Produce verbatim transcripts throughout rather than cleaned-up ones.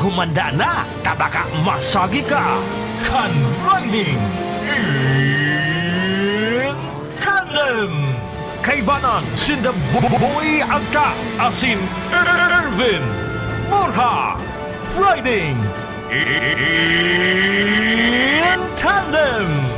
Humanda na, ta baka masagi ka kan Running in Tandem! Kaibanan sinda Boy Agta asin Ervin Borja, Riding in Tandem!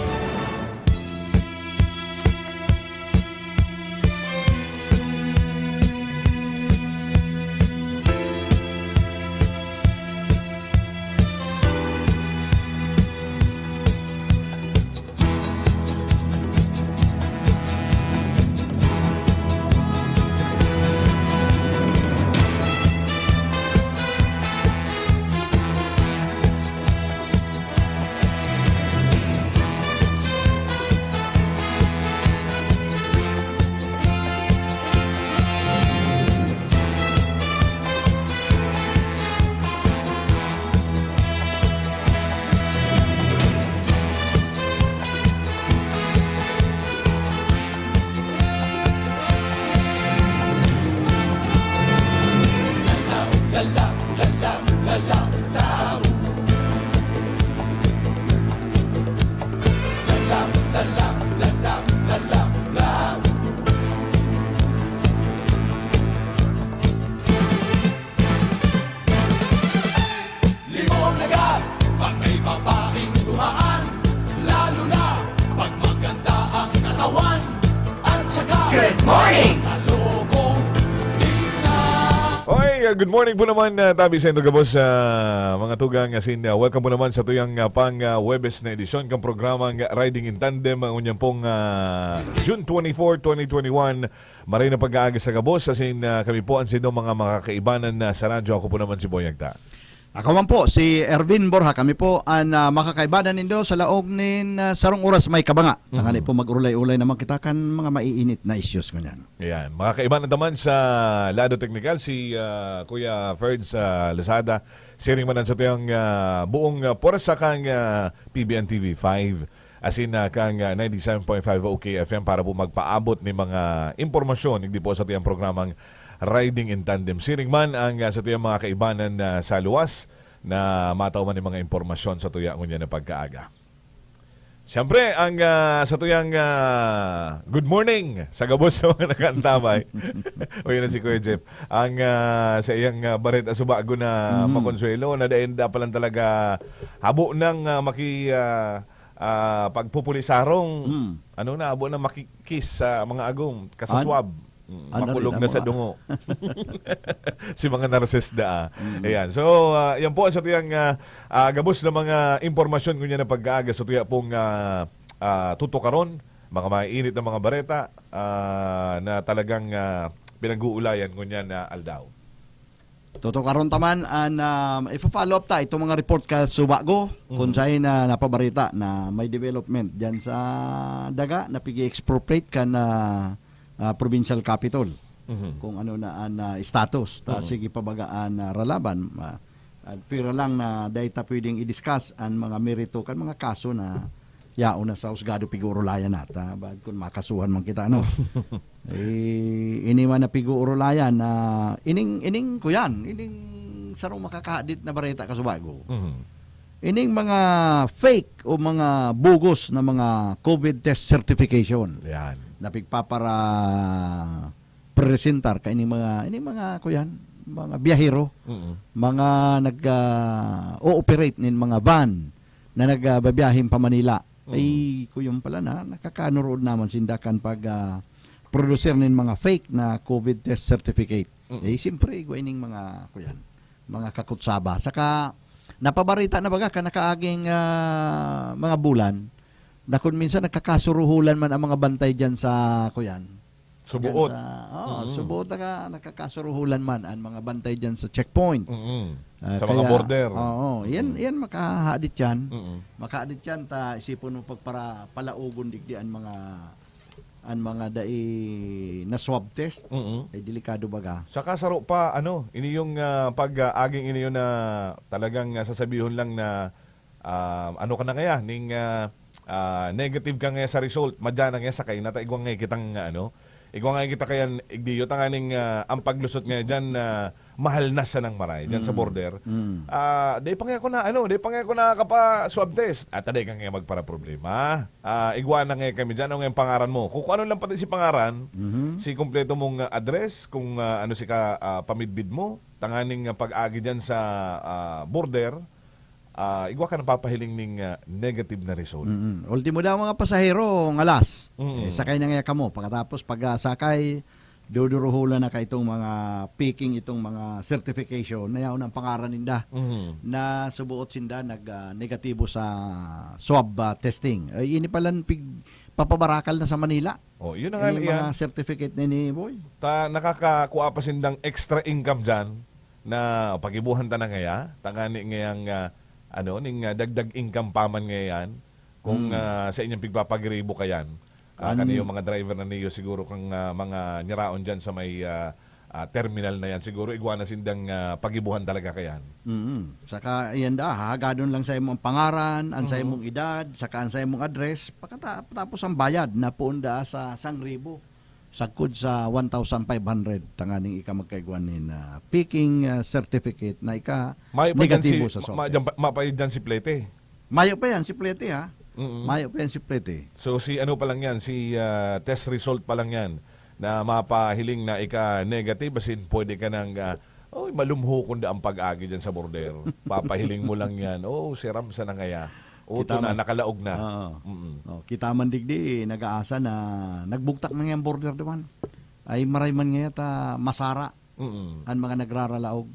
Limon agad pag may babaeng dumaan, lalo na pag maganda ang katawan, at saka Good morning! Kalokong di na. Oy, uh, good morning po naman, uh, tabi sa indo gabos, uh, mga tugang asin, uh, welcome po naman sa tuyang, uh, pang, uh, Huwebes na edisyon kang programang Riding in Tandem, ang unyang pong, uh, June twenty-four, twenty twenty-one. Maray na pag-aaga sa gabos, asin, uh, kami po ang sindo mga makakaibanan na sa radyo. Ako po naman si Boy Agta. Ako man po, si Ervin Borja. Kami po an, ah, makakaibanan nindo sa laog nin, ah, sarong oras may kabanga. Tangani Mhm. po mag-urulay-ulay naman kita kan mga maiinit na issues ngunyan. Ayan. Makakaibanan taman sa lado teknikal si, ah, Kuya Ferds, ah, Lozada. Siring man ang satuyang, ah, buong, ah, pwersa kang, ah, P B N T V five. Asin, ah, kang, ah, ninety-seven point five O K F M para po magpaabot ni mga impormasyon, digdi po sa tuyang programang Riding in Tandem. Siring man ang, ah, sa tuyang mga kaibanan na sa luwas na matao man yung mga impormasyon sa tuya ngunyan na pagkaaga. Siyempre, ang, ah, sa tuyang, ah, good morning sa gabos sa mga nakaantabay. Uy, na si Kuya Jeff. Ang, ah, sa iyang, ah, bareta subago na Mhm. makonsuelo, na dayon da pa lang talaga habo nang, ah, maki-, ah, ah, pagpupulisarong, Hmm. ano na, abo na makikis sa mga agom, kasaswab. Mm, Ano makulog rin na ang sa mga dungo. Si mga narses da, ah. Mm. Ayan. So, ah, yan po ang satuyang, ah, ah, gabos na mga impormasyon ngunyan na pagkaaga sa tuya pong, ah, ah, tutukaron, mga mainit na mga bareta, ah, na talagang, ah, pinag-uulayan ngunyan na aldaw. Tutukaron ta man an, ah, ifa-follow up ta itong mga report ka subago, kun Mhm. saen na napabarita na may development diyan sa daga na pigi-expropriate kan, ah, ah, provincial capital. Mhm. Kung ano na an, ah, status. Ta Mhm. sige pa baga an, ah, ralaban, ah, at pira lang na dai ta pwedeng i-discuss an mga merito kan mga kaso na yaon na sa husgado, pigurulayan na ta, baad kun makasuhan man kita, ano? Eh, ini man na pigurulayan na ining, ining kuyan, ining sarong makakahadit na bareta kasubago. Mhm. Ining mga fake o mga bugos na mga covid test certification Yan. na pigpapara-, presentar kaining mga, ining mga kuyan, mga biyahero, Mm. mga nag, ah, o-operate nin mga van na nag, ah, babiyahe pa Manila. Mm. Ay, kuyon pala na, nakakanurood naman sinda kan pag, ah, producer nin mga fake na covid test certificate. Mm. Eh, siyempre, igwa ining mga, kuyan, mga kakutsaba. Saka, napabarita na baga kan nakaaging, ah, mga bulan, na kun minsan nagkakasuruhulan man ang mga bantay diyan sa, kuyan, Subuot. Diyan sa, oo, Mm. subuot na ka, nagkakasuruhulan man ang mga bantay diyan sa checkpoint. Mm. Ah, Sa mga kaya, border. oo, yan, Mm. yan makahadit yan. Mm. Makahadit yan, ta isipon mo pagpara-, palaogon digdi ang mga, ang mga dai na swab test. Mm. Eh, delikado baga. Saka saro pa, ano, ini yung, ah, pag, ah, aging ini yun na talagang, ah, sasabihon lang na, ah, ano ka na kaya, ning, ah, ah, negative ka ngaya sa result, madya na ngaya sakay na ta, igwa ngaya kitang, ah, ano, igwa ngaya kita kaya, igdiyo ta nganing, ah, ang paglusot ngaya dyan, ah, mahal na sanang maray diyan sa border. Ah, di pa nga ako na, ano, di pa nga ako nakakapa-swab test. At aday ka nga magparaproblema. Ah, igwa na nga kami diyan, ano nga yung pangaran mo? Kung ano lang pati si pangaran, si kompleto mong, ah, address, kung, ah, ano si ka, ah, pamidbid mo, tanganing, ah, pag-agi diyan sa, ah, border, ah, igwa ka napapahiling ning, ah, negative na result. Mm. Ultimo daw mga pasahero, ngalas. Mm. Eh, sakay na nga kamo. Pagkatapos, pag, ah, sakay, duduruhulan na ka itong mga picking, itong mga certification na yaon ang pangaran ninda Mhm. na subuot sinda nag, ah, negatibo sa swab, ah, testing. Ay, ini palan pig-, papabarakal na sa Manila. Oh, yun na nga Ini yan. mga certificate na ini, boy. Ta, nakakakuha pa sindang extra income dyan na pagibuhan ta na ngaya, tangani ngayang, ah, ano, ning, ah, dagdag income pa man ngayan. Kung, Hmm. ah, sa inyong pigpapagiribo kayan, ah, An- kaniyo mga driver na niyo siguro kang, ah, mga niraon dyan sa may, ah, ah, terminal na yan, siguro igwa na sindang, ah, pagibuhan talaga kayan. Mm. Saka, iyan da, hahagadon lang sa imong pangaran, an sa Mhm. imong edad, saka an sa imong address, pakata-, tapos ang bayad na poon da sa sangribo. Sagkod sa one thousand five hundred, tanganing ika magkaigwa nin, ah, picking, ah, certificate na ika Mayo pa dyan negatibo si, sa ma-, swab ma-, dyan test. pa, mapayo dyan si Plete. Mayo pa yan, si Plete, ha? Mm. Mayo pa yan, si Plete. So, si ano pa lang yan, si, ah, test result pa lang yan, na mapahiling na ika negative, as in, pwede ka nang, ah, oy, malumho kung da ang pag-agi dyan sa border. Papahiling mo lang yan. Oh, si Ramsa na ngaya. O, Kita ito na, man. nakalaog na. Oo. Mm. Oh, kita man digdi, nag-aasa na nagbugtak na nga ang border duman. Ay, maray man ngaya ta masara Mm. an mga nagraralaog.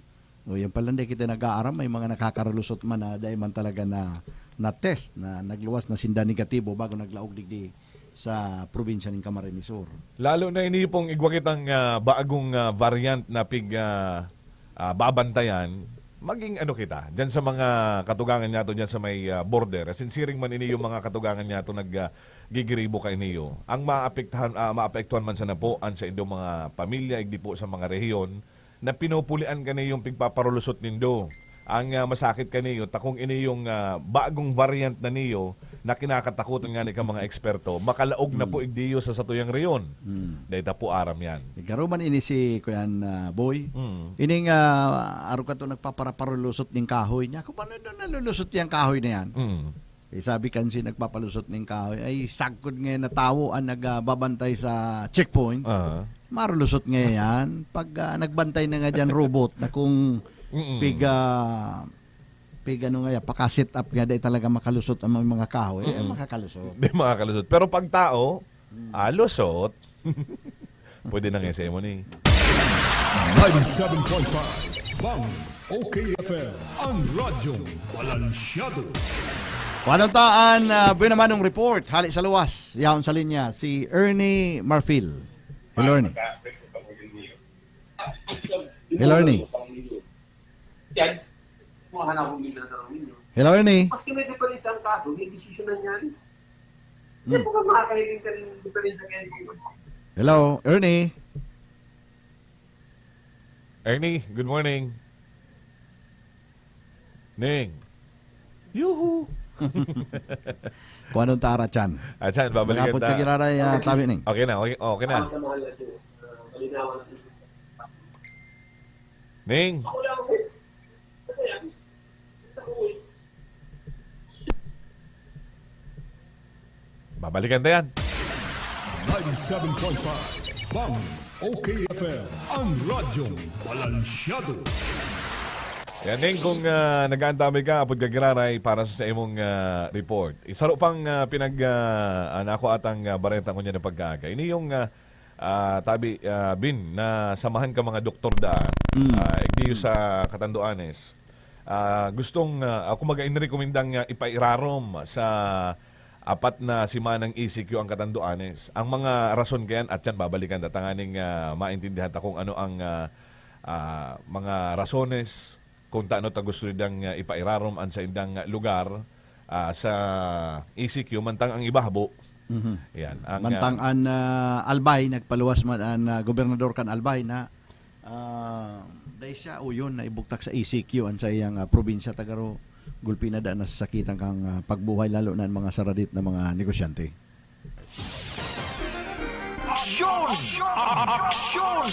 O, yan pala, hindi kita nag-aaram, may mga nakakarulusot man na dahil man talaga na, na test, na nagluwas na sinda negatibo bago naglaog digdi sa probinsya nin Camarines Sur. Lalo na ini pong igwa kitang, ah, bagong, ah, variant na pig, ah, ah, babantayan, maging ano kita, dyan sa mga katugangan niyato, dyan sa may, ah, border. As in, siring man ini yung mga katugangan niyato nag, ah, gigiribo kainiyo. Ang maapektahan, ah, maapektuhan man sana po an sa indong mga pamilya, igdi po sa mga rehiyon na pinupulian kaniyong pigpaparulusot nindo. Ang, ah, masakit kaniyo, ta kung ini yung, ah, bagong variant na niyo na kinakatakutan nga ni ka mga eksperto, makalaog na Hmm. po igdiyo sa satuyang rehiyon. Hmm. Dahil ta po aram yan. Ikaruman ini si Kuyan, ah, Boy. Hmm. Ining, ah, aro ka to nagpaparaparulusot ning kahoy niya. Kung paano doon nalulusot yung kahoy na yan? Hmm. Eh, sabi kan si nagpapalusot ning kahoy, ay sagkod nga na tawo ang nagbabantay sa checkpoint. Aha. Marulusot nga yan. Pag, ah, nagbantay na nga dyan robot na kung Mm-mm. pig, ah, pig ano nga yan, paka-set up nga, di talaga makalusot ang mga, mga kahoy, eh, Mm-mm. makakalusot. Di makakalusot. Pero pag tao, Mm. ah, lusot. Pwede na nga sa imo ni. Ninety-seven point five Bang, O K F M, ang radyong balansyado. Kung anong taan, ah, buena manong report, hali sa luwas, yaon sa linya, si Ernie Marfil. Hello, Ernie. Hello, Ernie. Yan. Kung hanapon nila sa ninyo. Hello, Ernie. Maski may diferensya ang kaso, may desisyon na niyan. Hmm. Hindi po ka makakahiling ka rin ng diferensya ngayon. Hello, Ernie. Ernie, good morning. Ning. Yuhu! Kung anong tara, Chan. Ah, Chan, babalikan Manapod ta. ka giraray, ah, tabi, Ning. Okay na, okay, okay na. Ning. Babalikan ta yan. Ninety-seven point five Bang, O K F M, ang radyong balansyado. Yan, Ning, kung, ah, nag-aantabay ka, apod ka giraray para sa imong, ah, report. Isaro pang, ah, pinag, ah, ah, nako atang, ah, bareta ko niya na pagkaaga. Ini yung, ah, ah, tabi, ah, Bin, na samahan ka mga doktor daan. Mm. Ah, igdiyo sa Catanduanes. Ah, gustong, ah, ako mag-inrekomendang, ah, ipairarom sa apat na simanang E C Q ang Catanduanes. Ang mga rason kayan, at yan, babalikan ta tanganing, ah, maintindihan ta kung ano ang, ah, ah, mga rasones kung tano ta gusto nindang, ah, ipairarom an saindang lugar, ah, sa E C Q, mantang ang iba habo. Mhm. Yan, ang, Mantang ah, an, ah, Albay, nagpaluwas man an, ah, gobernador kan Albay na, ah, dahil siya, o yun, na ibugtak sa E C Q an sa iyang, ah, probinsya, tagaro, gulpi na daan nasasakitan kang, ah, pagbuhay, lalo na ang mga saradit na mga negosyante. Aksyon! Aksyon!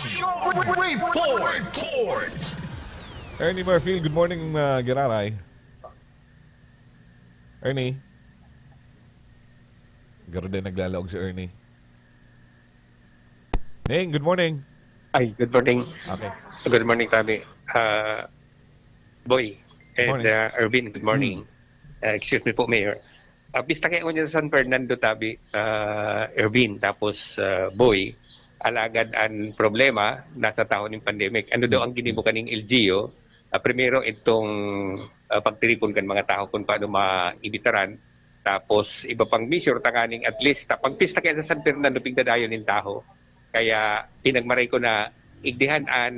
Report! Ernie Marfil, good morning, uh, Giraray. Ernie? Garo din naglalaog si Ernie. Ning, good morning. Ay, good morning. Okay. Good morning, Tabi. Ah, Boy and Morning. ah, Ervin, good morning. Ah, excuse me po, Mayor. Ah, pista kaya ngunyan sa San Fernando, Tabi, ah, Ervin, tapos ah, Boy, alagad ang problema, nasa taho ning pandemic. Ano daw ang ginibo kaning L G U? Ah, primero, itong ah, pagtiripon kan mga taho kung paano maibitaran. Tapos, iba pang measure, tanganing at least, ta- pagpista kaya sa San Fernando, pigdadayon nin taho. Kaya, pinagmaray ko na igdihan an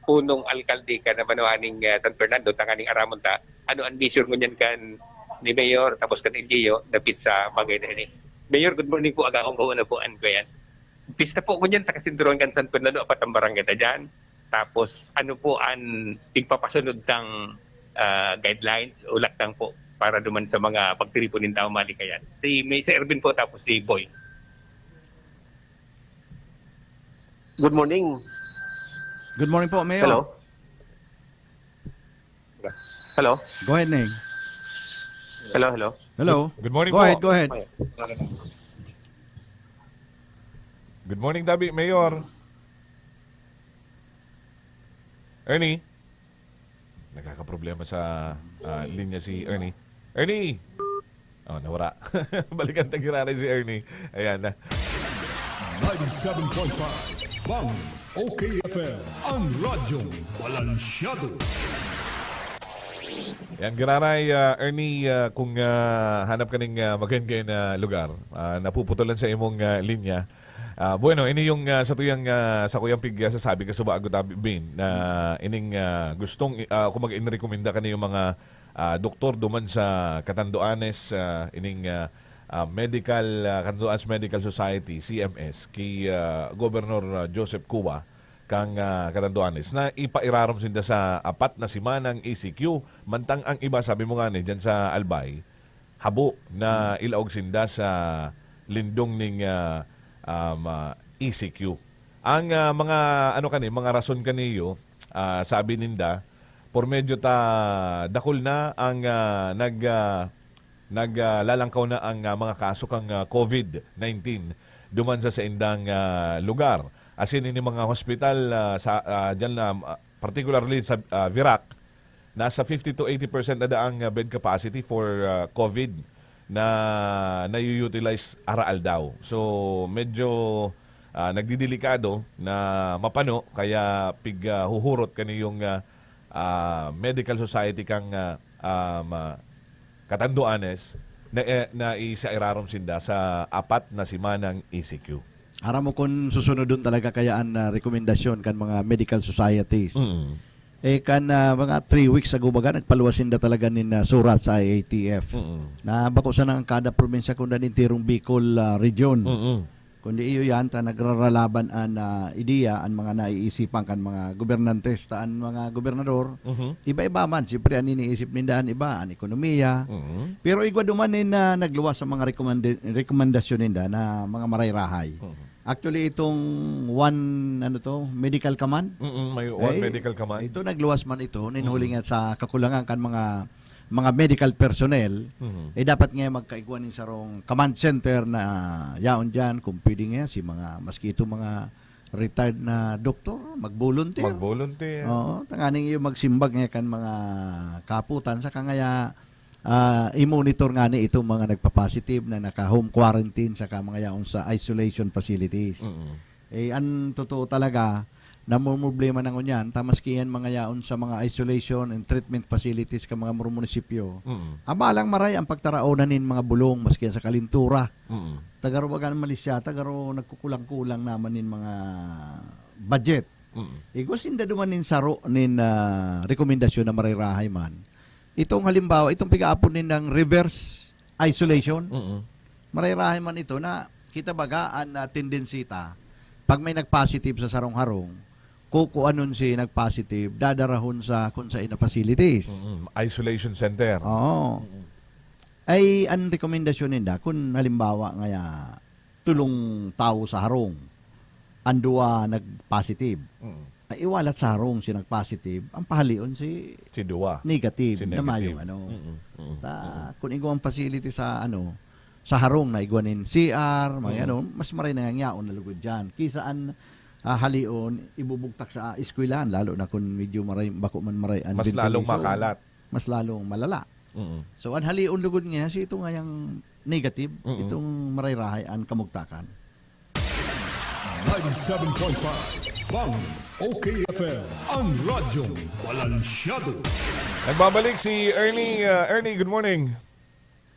punong alkalde ka na manuhaning ah, San Fernando, tanganing aramon ta, ano ang measure ngunyan kan ni Mayor, tapos kan L G U, dapit sa bagay na ini. Mayor, good morning po. Aga akong na po, an ko yan. Pista po ngunyan sa kasinturon kan San Fernando, apat ang barangay na dyan. Tapos, ano po ang tigpapasunod tang ah, guidelines o laktang po para duman sa mga pagtiripon nin tao malikayan? Si May si Ervin po, tapos si Boy. Good morning. Good morning po, Mayor. Hello? Hello? Go ahead, Ning. Hello, hello? Hello. Good morning Go po. ahead, go ahead. Good morning, Tabi, Mayor. Ernie? Nagkakaproblema sa ah, linya si Ernie. Ernie! Oh, nawara. Balikan ta giraray si Ernie. Ayan na. ninety-seven point five Bang O K F M, ang radyong balansyado. Yan, giraray, ah, Ernie, ah, kung ah, hanap ka ning ah, magayon-gayon na lugar, ah, napuputulan sa imong ah, linya. Ah, bueno, ini yung ah, sa tuyang ah, sa kuyang pig ah, sasabi ka suba ago tabi bin na ining ah, gustong ah, kung mag-inrekomenda ka yung mga ah, doktor duman sa Catanduanes, ah, ining ah, ah, medical ah, Catanduanes Medical Society, C M S, kay ah, Governor ah, Joseph Cua kang ah, Catanduanes na ipairarom sinda sa apat na simanang E C Q, mantang ang iba, sabi mo nga ni, dyan sa Albay, habo na ilaog sinda sa lindong ning ah, um, ah, E C Q. Ang ah, mga ano kani, mga rason kaniyo, ah, sabi ninda, por medyo ta dakul na ang ah, nag ah, naglalangkaw na ang ah, mga kaso kang ah, covid nineteen duman sa saindang ah, lugar. Asin ini mga hospital ah, sa ah, diyan na ah, particularly sa ah, Virac, nasa fifty to eighty percent na daang ah, bed capacity for ah, covid na nayu-utilize araaldaw. So medyo ah, nagdidelikado na mapano kaya pighuhurot kaniyong ah, ah, medical society kang ah, um, ah, Catanduanes na, eh, na isairarom sinda sa apat na simanang E C Q. Aram mo kung susunodon talaga kaya an ah, rekomendasyon kan mga medical societies. Mm. Eh kan ah, mga three weeks ago baga nagpaluwas sinda talaga nin ah, surat sa I A T F. Mm. Na bako sana ang kada probinsya kundi an enterong Bicol ah, region. Mm. Kundi iyo yan, ta nagraralaban an ah, ideya, an mga naiisipan kan mga gobernantes, ta an mga gobernador, Mhm. iba-iba man. Siyempre, an iniisip ninda, an iba, an ekonomiya. Mm. Pero igwa duman nin ah, nagluwas sa mga rekomenda- rekomendasyon ninda na mga marayrahay. Mhm. Actually, itong one, ano to, medical command. Mm, may one Ay, medical command. Ito nagluwas man ito, nin huli nga sa kakulangan kan mga mga medical personnel, Mhm. eh dapat nga magkaigwa nin sarong command center na yaon diyan, kung pwede nga si mga, maski ito mga retired na doktor, mag-volunteer. Mag-volunteer. Oo, tanganing iyo magsimbag nga kan mga kaputan sa kangaya ah, i-monitor nga ni itong mga nagpa-positive na naka-home quarantine saka mga yaon sa isolation facilities. Mm. Eh, ang totoo talaga, namumroblema na ngunyan, ta maski yan mga yaon sa mga isolation and treatment facilities ka mga munisipyo, Mm. abalang maray ang pagtaraonan nin mga bulong, maski yan sa kalintura. Mm. Tagaro baga ng malisya, tagaro nagkukulang-kulang naman nin mga budget. Mm. Igwa sinda duman nin saro nin ah, rekomendasyon na marirahay man. Itong halimbawa, itong pigaapon nindang reverse isolation, Mm. marirahay man ito na kita baga an ah, tendency ta, pag may nag-positive sa sarong harong, kukuanon si nag-positive, dadarahon sa kung sa ina facilities. Mm. Isolation center. Oo. Ay, ang rekomendasyon ninda, kung halimbawa ngaya, tulong tawo sa harong, an duwa nag-positive. Mm. Ay, iwalat sa harong si nag-positive, ang pahalion si Si duwa. negative Si na negative. mayong ano. Mm, mm, Ta, mm. kung igwang facility sa ano, sa harong na igwa nin C R, mga Mm. ano, mas maray nangangyaon na lugod dyan. Kisa an, ah, halion, ibubugtak sa eskwelahan, lalo na kung medyo maray, bako man maray an Mas lalong ventilator. makalat. Mas lalong malala. Mm. So, an halion lugod nga, si ito nga yang negative, Mm. itong maray-rahay an kamugtakan. Ninety-seven point five Bang, O K F M, ang radyong balansyado. Nagbabalik si Ernie. Uh, Ernie, good morning.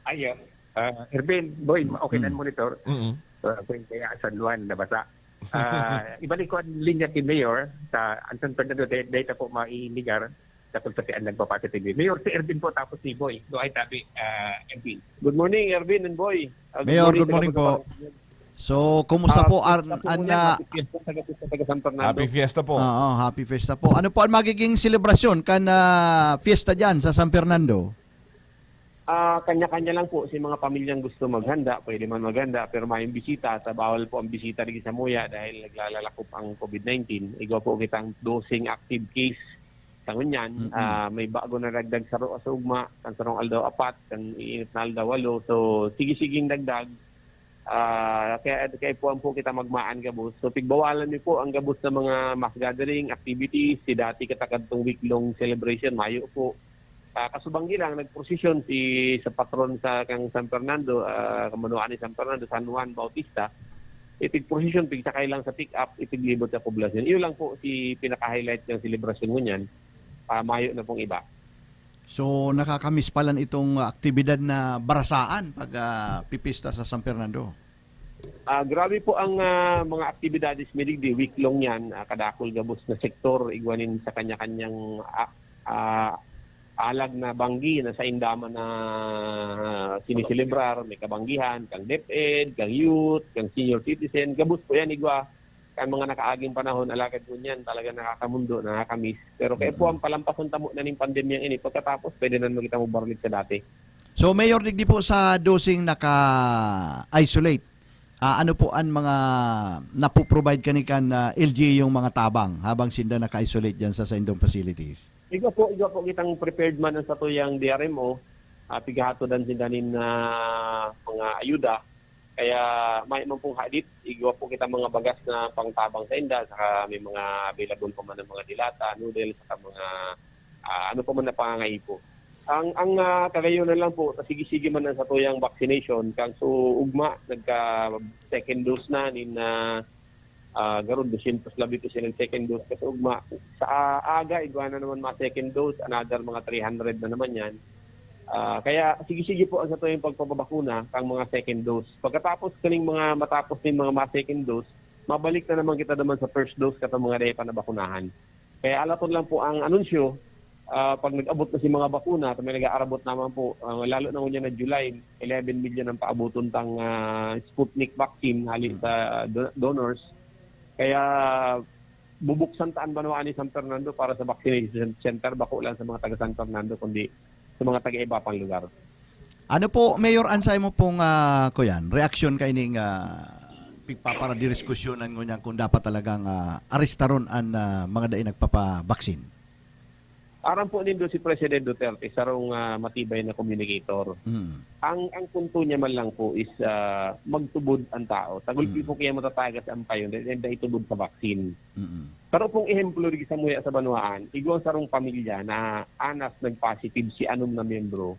Ay, uh, uh, Ervin, Boy, okay Hmm. na monitor. Mm-mm. Uh, kaya San Juan, nabasa. Ah, ibalik ko ang linya kay Mayor sa San Fernando, dahil dahil po mainigar sa kung saan nagpapasitigil. Mayor, si Ervin po, tapos si Boy. Go ahead, tabi, ah, Ervin. Good morning, Ervin and Boy. Ah, good Mayor, morning, good morning taga po. Bulacan. So, kumusta Ah, po, kumusta Ar-, po an, yan? ah, Happy Fiesta, taga, taga San Fernando. Happy Fiesta po. Oo, happy fiesta po. Ano po ang magiging selebrasyon kan, ah, fiesta diyan sa San Fernando? Ah, kanya-kanya lang po, si mga pamilyang gusto maghanda, pwede man maghanda, pero mayong bisita, ta bawal po ang bisita diri sa Muya dahil naglalalakop ang covid nineteen. Igwa po kitang doseng active case sa ngunyan. Mm-mm. Ah, may bago na dagdag saro sa ugma, kan sarong aldaw apat, kan iinit na aldaw walo. So, sige-siging dagdag. Ah, kaya, kaya puan po kita magmaan gabos. So, pigbawalan niyo po ang gabos na mga mass gathering, activities. Si dati kita kadtong week-long celebration, mayo po. Ah, kasubanggi lang, nagprosesyon si, sa patron sa kang San Fernando, ah, kamanuan ni San Fernando, San Juan Bautista. Ipigprosesyon, pigsakay lang sa pick-up, ipiglibot sa poblasyon. Iyo lang po si pinaka-highlight ng selebrasyon ngunyan. Ah, mayo na pong iba. So, nakakamiss palan itong aktibidad na barasaan pag, ah, pipista sa San Fernando? Ah, grabe po ang, ah, mga aktibidades mi digdi, week long yan, ah, kadakul gabos na sektor, igwa nin sa kanya-kanyang, ah, ah, alag na banggi na sainda man na siniselebrar, may kabanggihan, kang DepEd, kang youth, kang senior citizen, gabos po yan, igwa. Kan mga nakaaging panahon, alagad ngunyan, talaga nakakamundo, nakakamiss. Pero kaya po, Mm. ang palampasan tamo na ning pandemyang ini, pagkatapos, pwede na naman kita mabalik sa dati. So, Mayor, digdi po sa doseng naka-isolate, ah, ano po an mga napo-provide kani kan, ah, L G U yung mga tabang habang sinda naka-isolate diyan sa saindong facilities? Igwa po, igwa po kitang prepared man ang satuyang D R M O, ah, pighahatodan sinda nin, ah, mga ayuda. Kaya may man pong hadit, igwa po kita mga bagas na pangtabang sainda, saka may mga available pa man ang mga dilata, noodles, saka mga, ah, ano pa man na pangangaipo. Ang, ang, ah, kagayonan lang po, sige-sige man ang satuyang vaccination, kang so ugma, nagka second dose na, nin, ah, ah, garod dosyentos labi po siya ng second dose. Kasi ugma, sa aga, igwa na naman mga second dose, another mga three hundred na naman yan. Ah, kaya sige-sige po ang satuyang pagpapabakuna, kang mga second dose. Pagkatapos kaning mga matapos ning mga ma-second dose, mabalik na naman kita naman sa first dose katong mga dai pa nabakunahan. Kaya alatod lang po ang anunsyo, ah, pag nag-abot na si mga bakuna, kami nag-aarabot naman po, ah, lalo na ngunyan na July, eleven million ang paaboton tang, ah, Sputnik vaccine hali Hmm. sa do-, donors. Kaya bubuksan ta an banwaan ni San Fernando para sa vaccination center, bako lang sa mga taga San Fernando, kundi sa mga taga-iba pang lugar. Ano po, Mayor, an saimo pong, ah, kuyan, reaksyon kaining, ah, pigpaparadiskusyonan ngunyan kung dapat talagang, ah, arestaron an, ah, mga dai nagpapabaksin? Aram po nindo si President Duterte, sarong, ah, matibay na communicator. Mm. Ang, ang punto niya man lang po is, ah, magtubod ang tao. Tagulpi Mm. po kaya matatagas ang payo, dahil dahil itubod sa vaccine. Mm. Saro pong ehemplo, di sa muya sa banwaan, igwa sarong pamilya na anas nag-positive si anom na miyembro.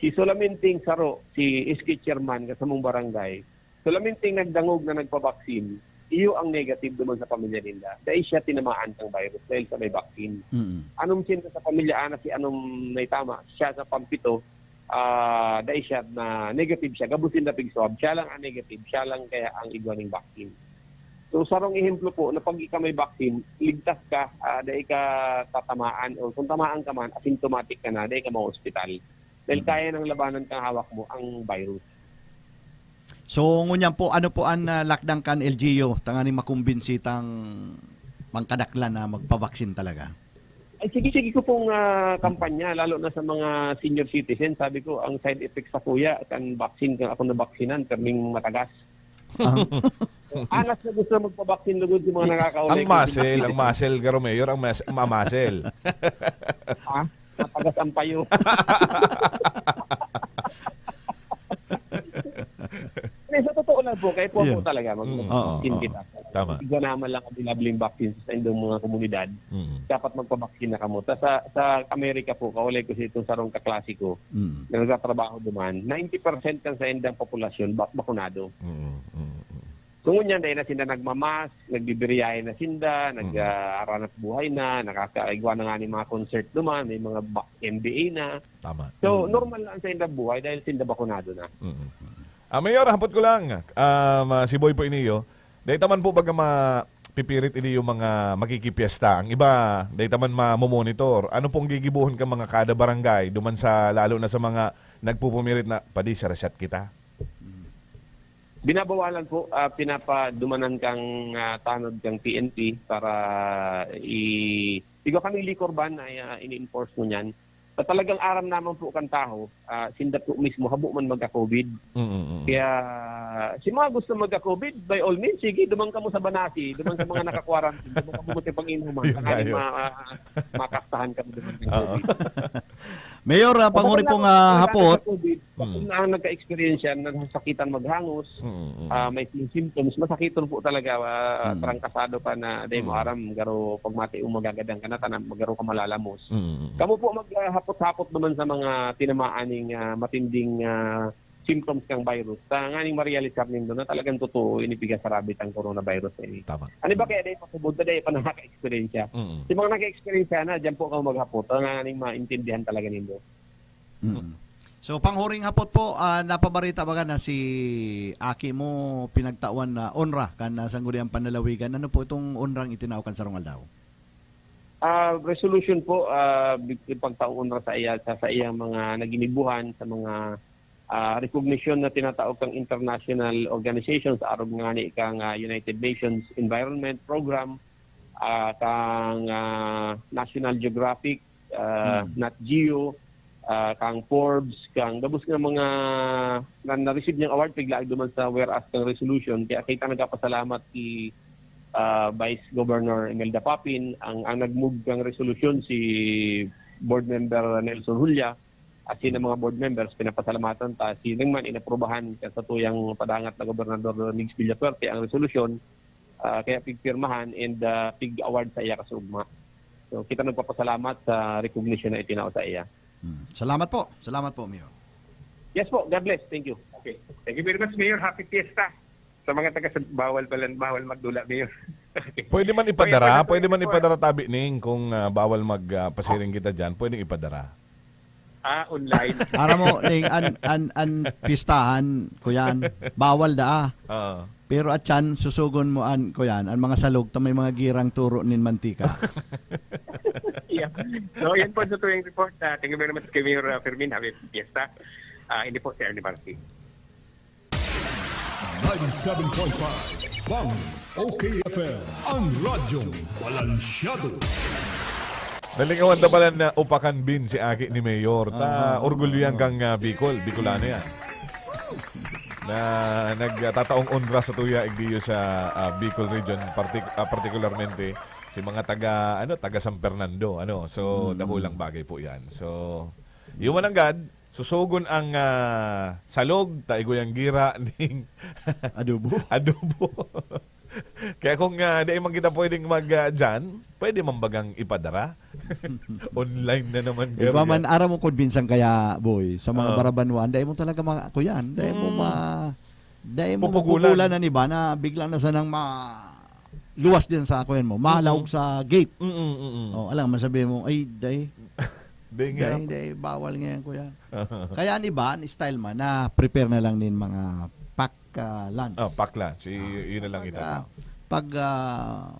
Si solamente saro, si S K chairman, kasamong barangay, solamente nagdangog na nagpabaksin, iyo ang negative duman sa pamilya ninda. Dai siya tinamaan kang virus dahil sa may vaccine. Mm. Anom sinda sa pamilya, anas si anom na itama, siya sa pampito, ah, dai siya na negative siya. Gabos sinda pig-swab, siya lang ang negative, siya lang kaya ang igwa ning vaccine. So, sarong ehemplo po, na pag ika may vaccine, ligtas ka, ah, dai ka tatamaan, o kung tamaan ka man, asymptomatic ka na, dai ka ma-hospital. Dahil Mm. kaya nang labanan kang hawak mo ang virus. So, ngunyan po, ano po an, ah, lakdang kan L G U tanganing makumbinsi tang pangkadaklan na magpabaksin talaga? Ay, sige, sige ko pong, ah, kampanya, lalo na sa mga senior citizen. Sabi ko, ang side effects sa kuya, kan vaccine, kan ako nabaksinan, karning matagas. Ah. Anas na gusto magpabaksin lugod sa mga nakakaulay. Ang muscle, ang muscle, garo, Mayor, ang mas-, mamasel. Ha? Matagas ang payo. Hindi, sa totoo lang po, kaya po Yeah. po talaga, mag-, Mm. Oo, oo. kita. Tama. Igwa naman lang ang available vaccine sa indong mga komunidad. Mm. Dapat magpabaksin na kamo. Ta sa, sa Amerika po, kaulay ko sa itong sarong kaklase ko, Mm. na nagtatrabaho duman, ninety percent kan sa indang populasyon, bak-, bakunado. Mm, mm, mm. So, ngunyan, dahil na sinda nagmamask, nagbibiriyahe na sinda, nag, Mm. ah, aranat buhay na, nakakaigwa na nga ng mga concert duman, may mga ba-, N B A na. Tama. So, Mm. normal na ang sa indang buhay dahil sinda bakunado na. Mm. Ah, Mayor, hapot ko lang, um, ah, si Boy po iniyo, dahil taman po baga mapipirit ini yung mga makikipyesta. Ang iba, dahil taman mamomonitor. Ano pong gigibuhon ka mga kada barangay, duman sa, lalo na sa mga nagpupumirit na, "Padi, sarasyat kita"? Binabawalan po, ah, pinapadumanan kang, ah, tanod kang P N P para i-, igwa kaming liquor ban na, ah, ini-enforce mo niyan. Sa talagang aram naman po kan tawo, ah, sinda po mismo habo man magka-COVID. Mm, mm, mm. Kaya, si mga gusto magka-COVID, by all means, sige, duman kamo sa Banasi, duman sa mga naka-quarantine, duman kamo sa pag-inuman, Yun tanganing tayo. ma-, ah, makastahan kamo duman ng Oo. COVID. Mayor, ah, Kapag panguri wala pong, kang, ah, wala kang hapot. COVID, Mm. kung na ang nagka-experience yan, nasasakitan maghangos, Mm, mm. ah, may symptoms, masakiton po talaga, ah, Mm. trangkasado pa na, di mo Mm. aram, garo pag mati mo magagadan ka na, tanang garo ka malalamos. Mm, mm, mm. Kamo po maghapot-hapot naman sa mga tinamaan ning, ah, matinding, ah, symptoms kang virus. Tanganing ma-realize nindo na talagang totoo, ini pigasarabit ang coronavirus na ini. Tama. Ano ba Mm. kaya dahil pasubod na dahil pa nakaka-experience? Mm. Yung mga naka-experience na, dyan po kamo maghapot. Tanganing maintindihan talaga nindo. Mm. So, panghuring hapot po, ah, napabarita baga na si aki mo pinagtawan na onra kan, ah, Sangguniang Panlalawigan. Ano po itong onrang itinao kan sarong aldaw? Ah, resolution po, ah, bi-, ipagtao onra sa iya, sa, sa iyang mga naginibuhan, sa mga, ah, recognition na tinatao kang international organizations, arog ngani kang, ah, United Nations Environment Program, ah, kang, ah, National Geographic, ah, Hmm. Nat Geo, ah, kang Forbes, kang gabos nga mga na, na-receive niyang award, piglaag duman sa whereas kang resolution. Kaya kita nagkapasalamat si, ah, Vice Governor Imelda Papin, ang, ang nag-move kang resolution si Board Member Nelson Julia, asin ang mga board members, pinapasalamatan ta. Si man inaprubahan kan satuyang padangat na Gobernador Migs Villafuerte ang resolution, ah, kaya pigpirmahan and, ah, pig-award sa iya kasugma. So, kita nagpapasalamat sa recognition na itinao sa iya. Hmm. Salamat po. Salamat po, Mayor. Yes po. God bless. Thank you. Okay. Thank you very much, Mayor. Happy Fiesta. Sa mga taga sa bawal balan, bawal magdula, Mayor. Okay. Pwede man ipadara, Mayor, pwede man pwede ipadara, tabi, Ning, kung, ah, bawal mag, ah, pasiring kita dyan, pwedeng ipadara. Ah, online. Aram mo, Ning, an, an, an pistahan, kuyan, bawal daa. Oo. Pero atyan, susugon mo an, kuyan, an mga salog ta may mga girang turo nin mantika. Yeah. So, yan po sa tuwing report. Ah, thank you very much kay Mayor, ah, Fermin. Happy Fiesta. Ah, hindi po si Ernie Marcy. Ninety-seven point five Bang, O K F M, ang radyong balansyado. Nalingawan ta pala na upakan bin si aki ni Mayor. Ta, Aha. orgulyo yan kang, ah, Bicol, Bicolano yan. Na nagtataong onra sa tuya, igdiyo sa, ah, Bicol region, partic-, ah, particularmente si mga taga, ano, taga San Fernando, ano. So, Mm. dakulang bagay po yan. So, yun man ang gad, susugon ang, ah, salog, ta igwa yang gira ning Adobo. adobo. Kaya kung, ah, di man kita pwedeng mag, ah, dyan, pwede man bagang ipadara? Online na naman, Iba Gary, man, ah. aram mo, convince ang kaya, boy, sa mga Ah. barabanuan, dahil mo talaga mga, kuyan, dahil mo Mm. ma-, dahil mo Pupugulan. mapupugulan ang iba na bigla na sanang ma-, luwas din sa, kuyan mo, malaog Mm. sa gate. Mm, mm, mm. Oh, alam, masabi mo, "Ay, day." Day nga. Day, day, bawal ngayon, kuya. Kaya ang iba, ang style man, na prepare na lang nin mga pack, ah, lunch. Oh, pack lunch. Y-, Ah, yun na lang pag, ito. ah, pag, ah,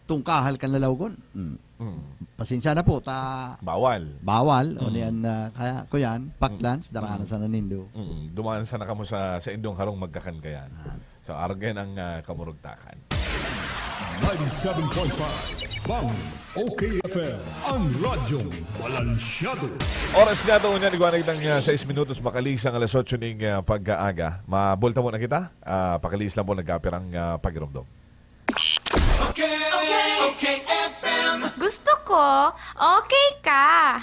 tungkahal kan lalawgon. Mm. Mm. Pasensya na po, ta Bawal. bawal. O Mm. niyan, ah, kaya, kuyan, pack Mm. lunch, darahan Mm. sa nanindo. Mm. Dumaan sana kamo sa, sa indong harong magkakan kayan. Ah. So, arog yan ang, ah, kamurugtakan. Ninety-seven point five Bang, O K F M, ang radyong balansyado. Oras na ito, unya, nagwanag ng, ah, sais minutos, makalilis ang alas otso ning, ah, pag-aaga. Mabulta muna kita. Ah, pakalilis lang po, nagkapirang, ah, pagiromdom. Okay, okay, okay, F M. Gusto ko, okay ka.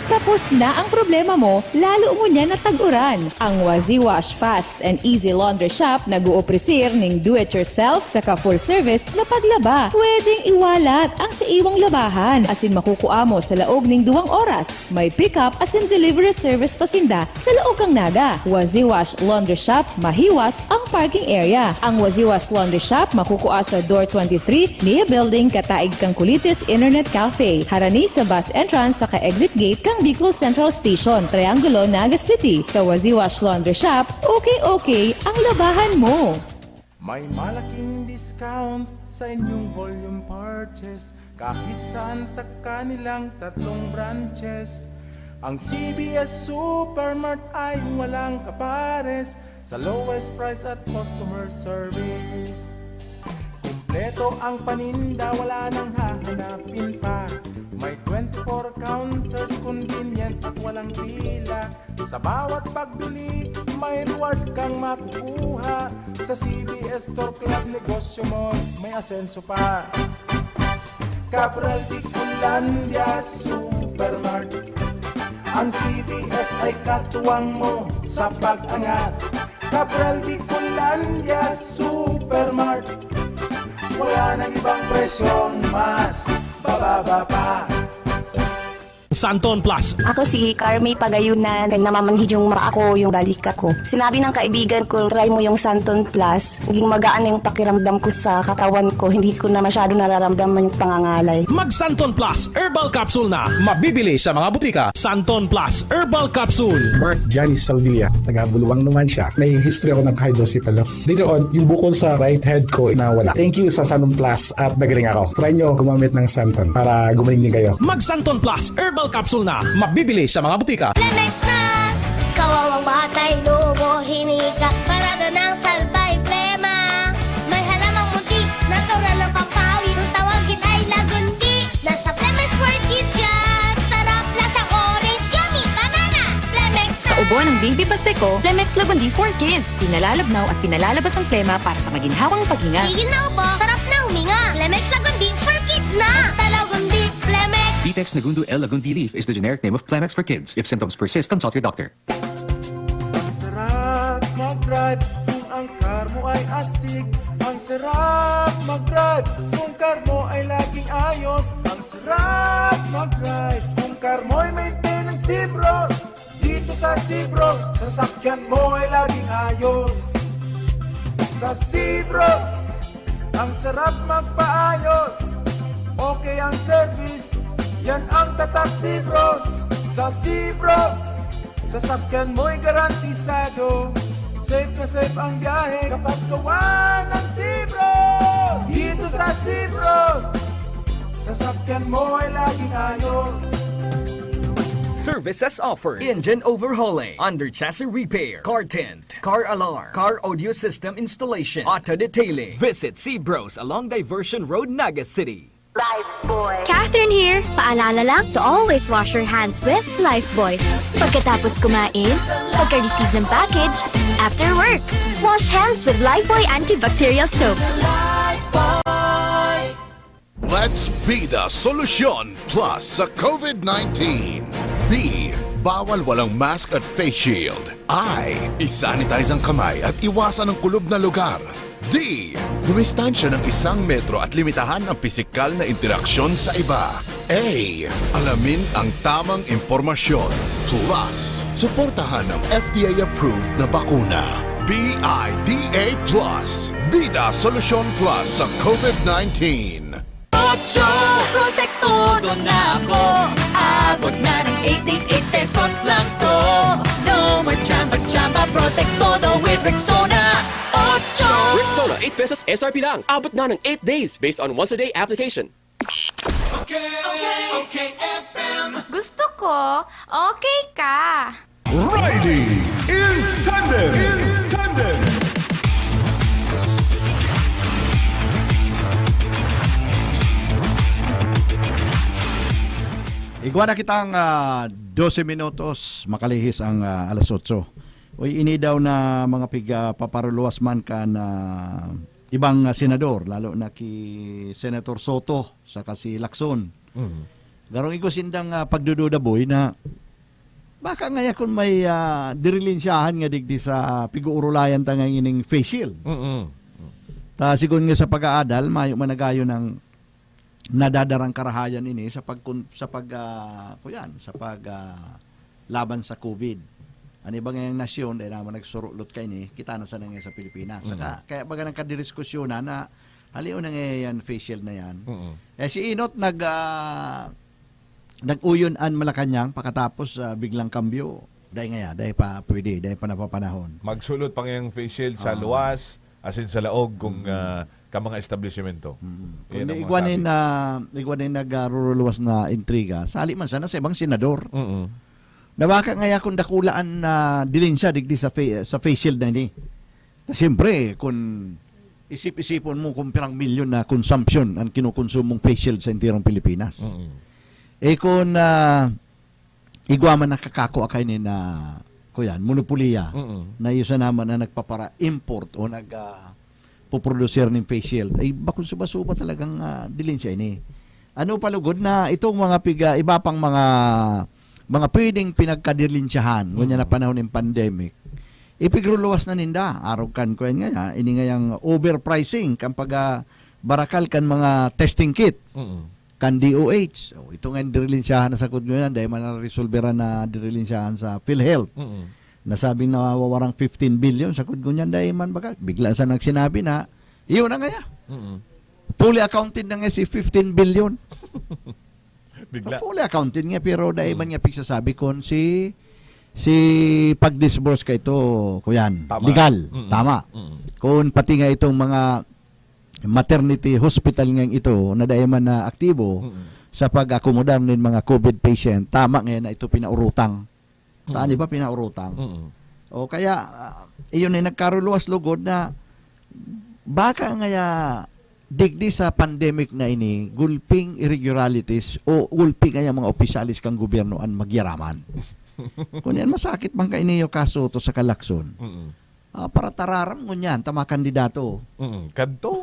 Tapos na ang problema mo, lalo ngunyan na tag-uran. Ang Waziwash Fast and Easy Laundry Shop nag-ooprisir ning do-it-yourself saka full-service na paglaba. Pwedeng iwalat ang sa iwang labahan, asin makukua mo sa laog ning duwang oras. May pick-up asin delivery service pa sinda sa laog kan Naga. Waziwash Laundry Shop, mahiwas ang parking area. Ang Waziwash Laundry Shop makukua sa Door twenty-three, Nia Building, kataig kan Kulitis Internet Cafe, harani sa bus entrance saka exit gate kan Bicol Central Station, Triangulo, Naga City. Sa Waziwash Laundry Shop, okay-okay ang labahan mo. May malaking discount sa inyong volume purchase kahit saan sa kanilang tatlong branches. Ang C B S Supermart ay walang kapares sa lowest price at customer service. Kumpleto ang paninda, wala nang hahanapin pa. May twenty-four counters, convenient at walang pila. Sa bawat pagbili, may reward kang makukuha. Sa C B S Store Club, negosyo mo may asenso pa. Cabral Bicolandia Supermart. Ang C B S ay katuwang mo sa pag-angat. Cabral Bicolandia Supermart. Wala nang ibang presyong mas bababa pa. Santon Plus. Ako si Carmi Pagayunan, namamanhid yung mata ko, yung balikat ko. Sinabi ng kaibigan ko, "Try mo yung Santon Plus." Naging magaan na yung pakiramdam ko sa katawan ko. Hindi ko na masyado nararamdaman yung pangangalay. Mag Santon Plus Herbal Capsule na. Mabibili sa mga butika. Santon Plus Herbal Capsule. Mark Janice Salvilla, taga Buluang naman siya. May history ako ng hydrocephalus. Later on, yung bukol sa right head ko nawala. Thank you sa Santon Plus at nagaling ako. Try nyo gumamit ng Santon para gumaling din kayo. Mag Santon Plus Herbal Capsule na. Mabibili sa mga butika. Lemex na! Kawawang batay, lobo, hinika, parada ng salbay, plema. May halamang munti, natural ng pampawi. Kung tawagin ay lagundi, nasa Plemex for Kids yan. Sarap, lasang orange, yummy, banana. Plemex Sa na! Ubo ng Baby Pasteco, Plemex Lagundi for Kids. Pinalalabnaw at pinalalabas ang plema para sa maginhawang paghinga. Tigil na ubo, sarap na huminga. Plemex Lagundi for Kids na! Basta Lagundi, Plemex! Vitex Negundo L Lagundi leaf is the generic name of Plemex for Kids. If symptoms persist, consult your doctor. Ang sarap mag-drive kung ang car mo ay astig. Ang sarap mag-drive kung car mo ay laging ayos. Ang sarap mag-drive kung car mo ay maintenance, Sibros. Dito sa Sibros, sasakyan mo ay laging ayos. Sa Sibros, ang sarap magpaayos. Okay ang service, yan ang tatak Sibros. Sa Sibros, sasakyan mo'y garantisado. Safe na safe ang biyahe kapag gawa ng Sibros. Dito sa Sibros, sasakyan mo ay laging ayos. Services offered: engine overhauling, under chassis repair, car tint, car alarm, car audio system installation, auto detailing. Visit Sibros along Diversion Road, Naga City. Lifebuoy. Catherine here. Paalala lang to always wash your hands with Lifebuoy. Pagkatapos kumain, pagka-receive ng package, after work. Wash hands with Lifebuoy antibacterial soap. Let's be the solution plus sa COVID nineteen. B, bawal walang mask at face shield. I, isanitize ang kamay at iwasan ang kulob na lugar. D, dumistansya ng isang metro at limitahan ang pisikal na interaksyon sa iba. A, alamin ang tamang impormasyon. Plus, suportahan ang F D A-approved na bakuna. B I D A plus. Bida Solusyon Plus sa COVID nineteen. Ocho, Protect Todo na ako. Abot na ng eight days, eight pesos lang to. No more chamba-chamba, Protect Todo with Rexona. Ocho! Rexona, eight pesos S R P lang. Abot na ng eight days based on once-a-day application. Okay, okay, okay, F M. Gusto ko, okay ka. Riding in Tandem. In Tandem. Igwa na kitang ah, dose minutos, makalihis ang ah, alas otso. Uy, ini daw na mga pig ah, paparuluwas man kan ah, ibang ah, senador, lalo na ki Senator Soto saka si Lacson. Mhm. Garong igwa sindang ah, pagdududa, boy, na baka ngaya kun may ah, dirilensyahan nga digdi sa pig-uurulayan ta nga ining face shield. Mm-mm. Ta sigon nga sa pag-aadal, mayo man nagayo ng nadadarang karahayan ini sa pagkon-, sa pag, ah, kuyan, sa pag, ah, laban sa COVID. An iba ngayang nasyon, dai naman nagsurulot kaini, kita na sana ngayon sa Pilipinas. Saka, Mm. kaya baga nagkadidiskusyonan na halion na ngayon yan, face shield na yan. Mm. Eh, si Inot nag, ah, nag-uyon an Malacañang pakatapos, ah, biglang kambyo. Dai ngaya, dai pa pwede, dai pa napapanahon. Magsulot pa ngayang face shield sa Ah. luwas, asin sa laog kung, Mm. ah, ka mga establisimento. Mm. Yan Kundi ang igwa masabi. nin, ah, igwa nin nagruruluwas na intriga. Sali man sana sa ibang senador. Mm. Na baka ngaya kung dakula an, ah, dilin siya digdi sa fa-, sa face shield na ini. Na siyempre, kung isip-isipon mo kung pirang milyon na consumption ang kinukonsumong face shield sa entirong Pilipinas. Mm. Eh, kung, ah, igwa man nakakakua kaini na, kuyan, monopoliya, Mm. na iyo sana man na nagpapara-import o nag, ah, poproducer nin face shield, ay bakong suba-suba talagang, ah, dilin siya ini. Ano pa lugod na itong mga piga-, iba pang mga, mga pwedeng pinagkadilinsyahan, ngunyan na Mm. panahon ng pandemic, ipigruluwas na ninda. Arog kan, kuyan nga, ah, ini ngayang overpricing kan pag, ah, barakal kan mga testing kit. Mm. Kan D O H. Oh, ito nga yung dirilensyahan na sakod ngunyan, dahil man naresolberan na dirilensyahan sa PhilHealth. Mm. Nasabing nawawarang fifteen billion, sakod ngunyan, dahil man baga, bigla sa nagsinabi na, iyon na ngaya. Mm. Fully accounted na nga si fifteen billion. Bigla. So, fully accounted nga, pero dahil Mm. man nga pigsasabi kung si, si pag-disburse ka ito, kuyan, Tama. legal, Mm. tama. Mm. Kung pati nga itong mga maternity hospital nga ito na dai man na aktibo Mm. sa pag-akomodar nin mga COVID patient, tama nga na ito pinaurutang. Ta Mm. di ba pinaurutang? Mm. O kaya, ah, iyon ay nagkaruluwas lugod na baka ngaya digdi sa pandemic na ini, gulping irregularities o gulping ngaya mga opisyalis kan gobyerno an magyaraman. Kung yan, masakit man kaini yung kaso to sa Kalakson. Mm. Ah, para tararam ngunyan, ta mga kandidato. Mm, kadto.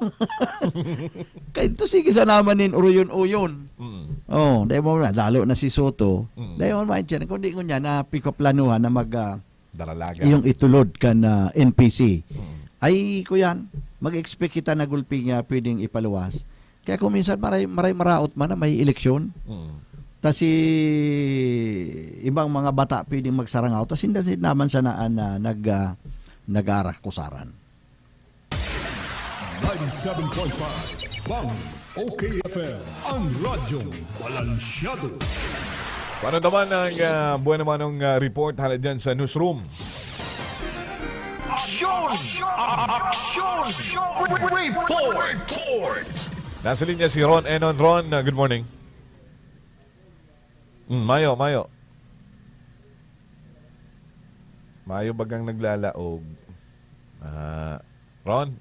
Kadto, sige sana man nin uruyon-uyon. Mm. Oh, dahil mo na, lalo na si Soto. Mm. Dahil mo na, kundi ngunyan, na pikaplanuhan na mag, ah, Daralaga. Yung itulod kan, ah, N P C. Mm. Ay, kuyan, mag-expect kita na gulpi nga pwedeng ipaluwas. Kaya kung minsan maray, maray maraot man na may eleksyon, Mm. ta si ibang mga bata pwedeng magsarangaw, ta sinda, sinda naman sana an, ah, nag, ah, nag-aarakusaran. Ninety-seven point five Bang, O K F M, ang radyong balansyado. Paano naman ang, ah, buwan naman ng, ah, report hala dyan sa newsroom? Aksyon! Aksyon! Report! Nasa linya si Ron Enon. Ron, ah, good morning. Mm, mayo, mayo. Mayo bagang naglalaog. Ah, Ron?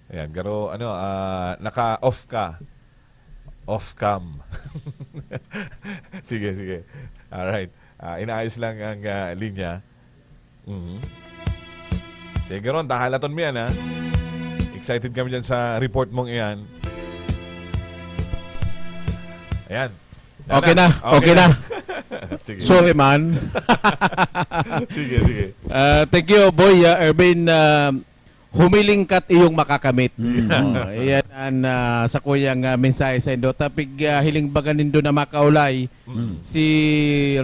Ayan, pero ano, ah, naka-off ka. Off cam. Sige, sige. Alright. Ah, inaayos lang ang, ah, linya. Mhm. Sige, Ron, tahalaton mo yan, ha? Excited kami dyan sa report mong iyan. Ayan. Okay na, okay na. Sige. Sorry, man. Sige, sige. Ah, thank you, Boy, ah, Erwin. Ah, humiling ka't iyong makakamit. Mm. Oh, iyan ang, ah, sakuyang, ah, mensahe sa indo. Tapig, ah, hiling baga nindo na makaulay Mm. si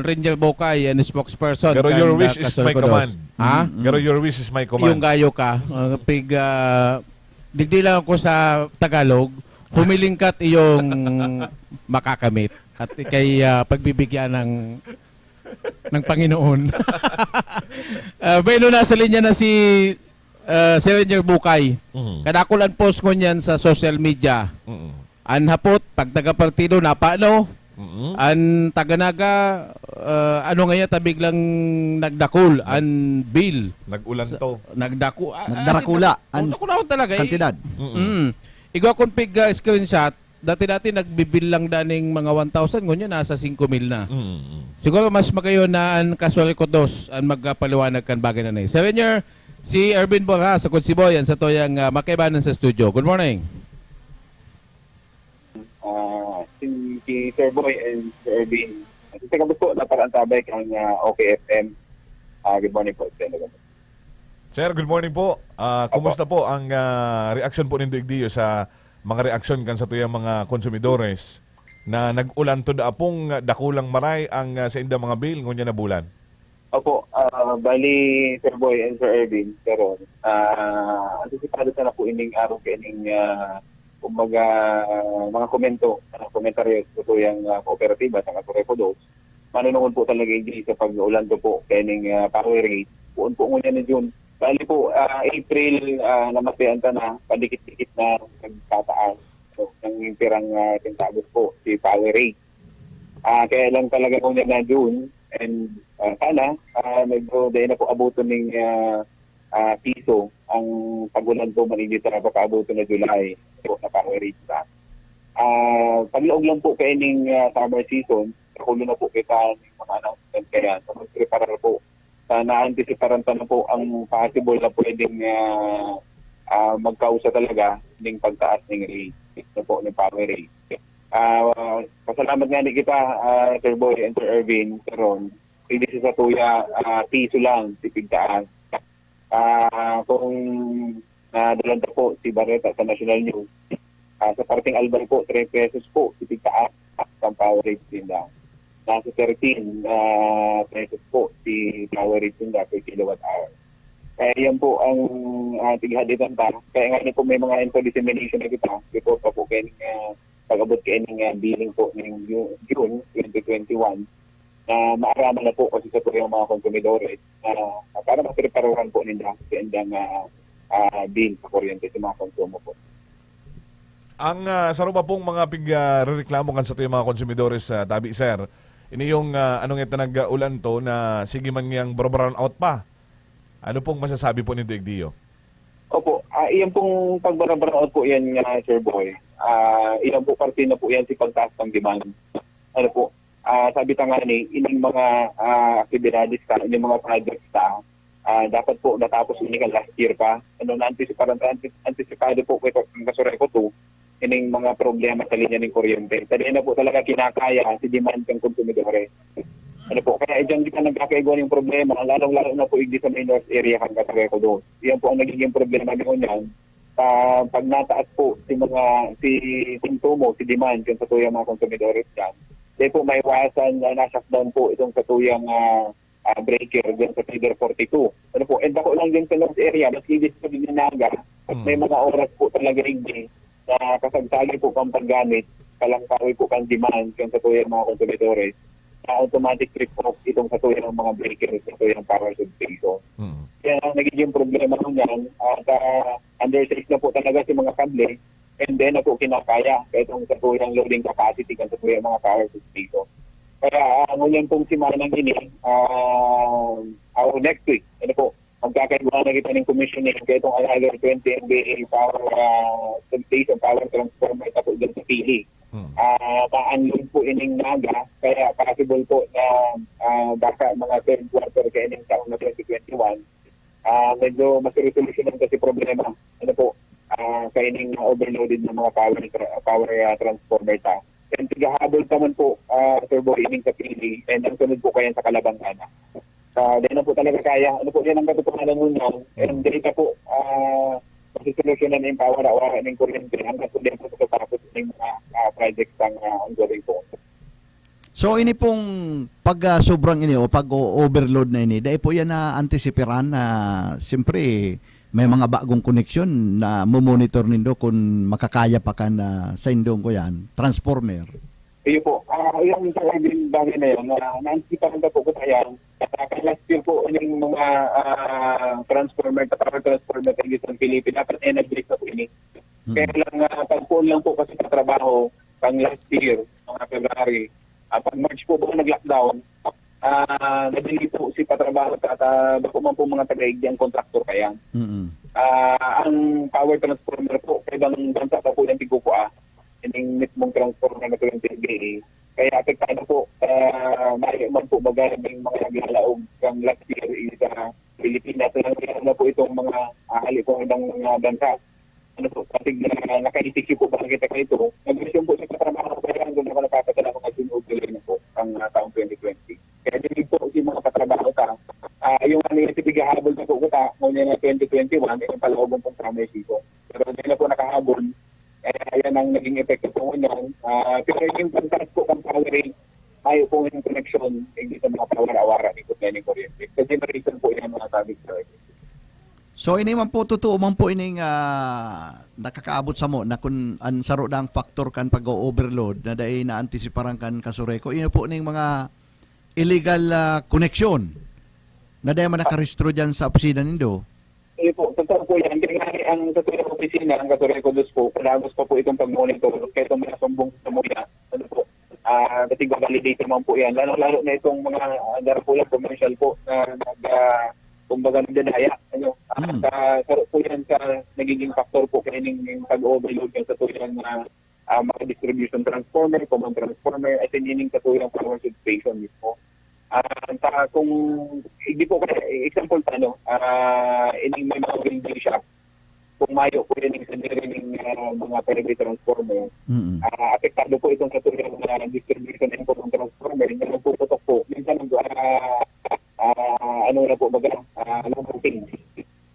Ranger Bokay, ang spokesperson Pero kan, your ah, wish is my Kasolkodos. Command. Ha? Mm. Pero your wish is my command. Yung gayo ka, ah, pig, ah, digdi lang ako sa Tagalog, humiling ka't iyong makakamit at ikay, ah, pagbibigyan ng, ng Panginoon. Ah, bueno, nasa linya na si, ah, Sir Ranger Bukay. Mhm. Kadakul ang post ngunyan sa social media. Mhm. An hapot, pag taga-partido, napano? Mhm. An taga-Naga, ah, ano nga yan, tabig lang nagdakul. An bill. Nag-ulan Sa, to. nagdaku-, ah, Nagdarakula. ah, An nagdarakula talaga, eh. kantidad. Mhm. Mm. Igwa kong pig, ah, screenshot, dati-dati nagbibil lang daning mga one thousand, ngunyan nasa singko mil na. Mm. Siguro mas magayon na an Kasureco dos an magpaliwanag kan bagay na ini. Sir Rainier, si Ervin Borja, sa Kudsiboy, an satuyang ah, makaibanan sa studio. Good morning. Ah, si, si Sir Boy and Sir Ervin. Kasi kami po, napakaantabay kang ah, O K F M. Ah, good morning po. Sir. Sir, good morning po. Ah, kumusta po ang ah, reaksyon po nindo igdiyo sa mga reaksyon kan satuyang mga konsumidores na nag-ulan to da apong dakulang maray ang ah, sa indang mga bill ngunyan na bulan? Opo, ah, bali, Sir Boy and Sir Ervin, Sir Ron, ah, antisipado sana po ining araw kaining, ah, kumbaga, mga komento, ah, komentaryo sa tuyang ah, kooperatiba sa Kasureco dos. Manunungod po talaga igdi sa pag-ulan to po kaining ah, power rate. Puon po ngunyan ni June. Bali po, ah, April, ah, namatian ta na, padikit-dikit na nagtataas. So, ng pirang ah, centavos po si power rate. Ah, kaya lang talaga ngunyan na June, and ah, sana, ah, medyo dahil na po abuton ng ah, ah, piso ang pag-ulan po man hindi talaga paabuton na July. So, na power rate na. Ah, paglaog lang po kaining ah, summer season, nakulo na po kita ng mga announcement kaya sa magpreparar po sa naantisiparan ta na po ang possible na pwedeng ah, ah, magkausa talaga ng pagtaas ng rate na po ng power rate. Ah, pasalamat nga ni kita, ah, Sir Boy and Sir Ervin, Sir Ron. Hindi si Satuya, ah, piso lang, tipig taas. Ah, kung nadalan ta po si Barreta sa National News, ah, sa parting Albay po, three pesos po, tipig taas ang power rate nila. Nasa thirteen ah, pesos po si power rate nila per kilowatt hour. Kaya yan po ang uh, tighaditan ta. Kaya nga po may mga info dissemination na kita. Before pa po kaya uh, pag-abot kaya ng uh, billing po ng Ju- June twenty twenty-one na maaraman na po kasi sa po yung mga konsumidores na para mapreparuhan po ninda sa indang uh, uh, bill sa kuryente sa mga konsumo po. Ang uh, sa ruba pong mga pig uh, reklamo kan sa tuyong mga konsumidores uh, tabi sir, ini yung uh, anong ito nag-ulan to na sige man niyang brownout pa. Ano pong masasabi po ni Degdio? Opo, uh, iyan pong pag-brownout po yan nga Sir Boy. Uh, iyan po parte na po yan si pagtaas ng demand. Ano po, uh, sabi ta nga ni, ining mga uh, aktibidades ka, ining mga projects ka, uh, dapat po natapos ini kan last year pa. Ano, na-anticiparan, anticipado po kay Kasureco two, ining mga problema sa linya ng kuryente. Sa na po talaga kinakaya si demand ng konsumidores. Ano po, kaya diyan kita nagkakaigwa yung problema, lalong-lalo na po igdi sa may north area kan Kasureco two. Yan po ang nagiging problema ni Unyan. Uh, pag nataas po si mga si konsumo, si demand yung sa tuyang mga konsumidores dyan, di po maiwasan na na-shutdown po itong sa tuyang uh, uh, breaker dyan sa feeder forty-two. Ano po, and ako lang dyan sa North area, mas ibig sabihin na Naga, at may mga oras po talaga hindi na kasagsagi po kang paggamit, kalangkawi po kang demand kan sa tuyang mga konsumidores, na automatic trip off itong sa tuyang mga breaker sa tuyang power substation. Mm. Kaya ang nagiging problema ko niyan, at uh, undersized na po talaga si mga kable, and then ako kinakaya kaya itong sa tuyang loading capacity kan sa tuyang mga power substation. Kaya uh, ngunyan pong simanang ini, uh, o next week, ano po, magkakaigwa na kita ng commissioning kaya itong another twenty M V A power uh, substation, power transformer na po dyan sa Pili. Hmm. Uh, ma-unload po ining Naga, kaya possible po na uh, baka mga third quarter kaya ining taon na twenty twenty-one, uh, medyo mas resolution kasi problema. Ano po, uh, kaya ining overloaded ng mga power, tra- power uh, transformer ta. And tigahabol pa man po, uh, Sir Boy, ining sa Pili, and ang sunod po kaya sa Kalabangana. Uh, dahil na po talaga kaya, ano po yan ang katotohanan nun yan. And dahil ka po, uh, masisolusyonan na yung pawara-wara ng kuryente hanggang po din po tapos ng mga uh, projects ang uh, ongoing po. So ini pong pag uh, sobrang ini o pag overload na ini, dahil po yan na antisipiran na siyempre may mga bagong koneksyon na mo-monitor nindo kung makakaya pa kan uh, sa indong ko yan, transformer. Iyo po. Ah, uh, yung sa din bagay na yun, uh, naantisipan ko po ko yan. Uh, last year po, yung mga uh, transformer, power transformer sa Luzon, Philippines, dapat energy na po ini. Hmm. Kaya lang, uh, pagpuon lang po kasi sa trabaho, pang last year, mga February, uh, pag March po ba nag-lockdown, uh, nadali po si patrabaho at uh, bako man po mga taga-igdi ang contractor kaya. Mm-hmm. Uh, ang power transformer po, kaya bang bansa pa po yung tigkukua. ining mismong transformer na twenty kVA. Kaya apektado po, ah, mayo man po baga ning mga naglalaog kan last year sa Pilipinas, lalong-lalo na po itong mga, ah, hali pong ibang mga bansa. Ano po, kasi na naka-E T C po ba kita kayo ito? Nag-resume po sa trabaho, kaya ang ganda ko napapadala ko kasi overlay na po ang, ah, taong twenty twenty. Kaya dinig po si mga katrabaho ta, ah, yung ano yung sige, habol na po kita, ngunyan na twenty twenty-one, yung palaubong pong summer season. Pero hindi na po nakahabol, eh, ayan ang naging epekto po ngunyan. Ah, pero yung contract po, ang power rate, mayo po yung connection, hindi sa mga pawara-wara, ikot na yung kuryente. Sa generation po yan, mga sabi ko. So, ini man po, totoo man po ining, ah, nakakaabot samo na kun an saro daang factor kan pag-o-overload na dai naantisiparan kan Casureco, iyo po ning mga illegal, ah, koneksyon na dai man nakarehistro diyan sa opisina nindo? Iyo po, totoo po yan. Kaya nga, ang sa tuyang opisina, ang Casureco dos po, padagos pa po itong pag-monitor. Kaya itong mga sumbong sa muya, ano po, ah, kasi validate naman po yan. Lalo-lalo na itong mga, ah, darapulang commercial po na nag, ah, kumbaga, nagdadaya. Ano, ah, Mm. sa, sa po yan sa nagiging factor po kaya ning, ning pag-overload yan sa tuyang, ah, ah, mga distribution transformer, common transformer, at then ining sa tuyang power substation mismo. Ah, sa, kung, hindi po, kaya, example pa, no, ah, ining may mga welding shop, kung mayo po yan yung sa ning, ah, mga private transformer, Mm. ah, apektado po itong sa tuyang, ah, distribution and common transformer, yung nagpuputok po. Minsan, nag, ah, ah, ano na po, baga, ah, low voltage.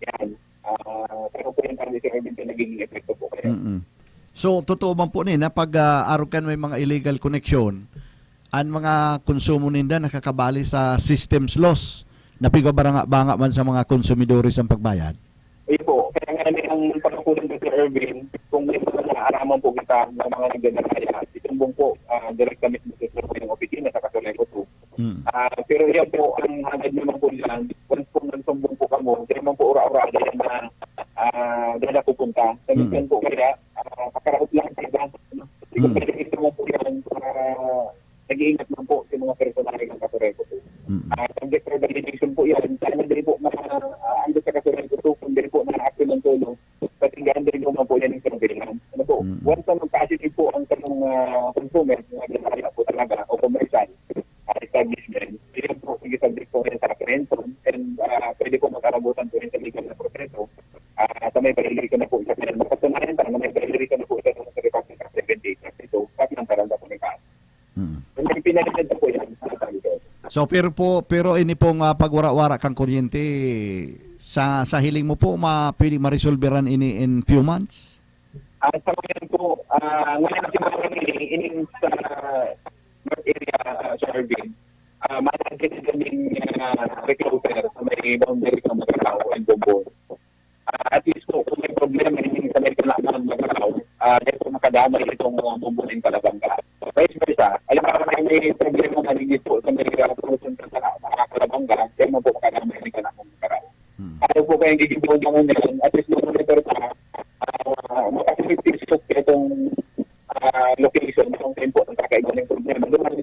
Yan. Ah, pero po yung kami, Sir Erwin, yung nagiging epekto po kaya. Mm. So, totoo man po ni, na pag, ah, arog kan may mga illegal connection, ang mga konsumo ninda nakakabali sa systems loss na pigbabaranga-banga man sa mga konsumidores ang pagbayad? Ayun po. Kaya nga ni ang pagkakulang ko, Sir Erwin, kung may mga naaaraman po kita ng mga nagdadalaya, isumbong po, ah, direct kami sa mismo yung opisina sa Casureco two. Mm. Ah, pero yan po, ang hangad naman po dyan, once po nagsumbong po kamo, kaya man po ura-ura yan na, ah, dyan na pupunta. Sa Mm. minsan po kaya, ah, pakaraot lang sa iba, no? Kasi kung Mm. pwede ito mo po yan, ah, nag-iingat lang po sa mga personahe ng Casureco po. Mm. Ah, subject for validation po yan. Sana din po na, ah, ang sa Casureco po, kung din po na action ng tulong, pati ganda rin naman po yan yung surveillance. Ano po, Mm. once na mag-positive po ang tanong, ah, consumer, na ginagawa po talaga, o commercial, ah, establishment, yun po, sige, subject po yan sa apprehension, and, ah, pwede po magkarabutan po yun sa legal na proseso. Ah, sa may violation na po siya, kaya mapatunayan pa na may violation na po siya sa Republic Act seven eight three two, pag nang karanda po ni kaso. Mm. Kung may pinaganda po yan, sa Republic. So, pero po, pero ini pong, ah, pagwara-wara kang kuryente, sa, sa hiling mo po, ma-, pwede maresolberan ini in few months? Ah, sa ngayon po, ah, ngayon siguro ini, ining sa North area, ah, Sir Arvin, ah, managit kaming, ah, recruiter sa may boundary ng Magarao and Bombon. Ah, at least po, kung may problema, hindi sa may kailangan Magarao, ah, dito makadamay itong, ah, Bombon and Calabanga. Vice versa, alam mo, may, may problema na rin po sa may, ah, Luzon sa, ah, Calabanga, kaya mo po makadamay rin ka na kung Magarao. Hmm. Ano po kayang gigibuan ng unan, at least monitor pa, ah, makasipit-sipit itong, ah, location, kung saan po ang kakaiba ng problema. Doon ang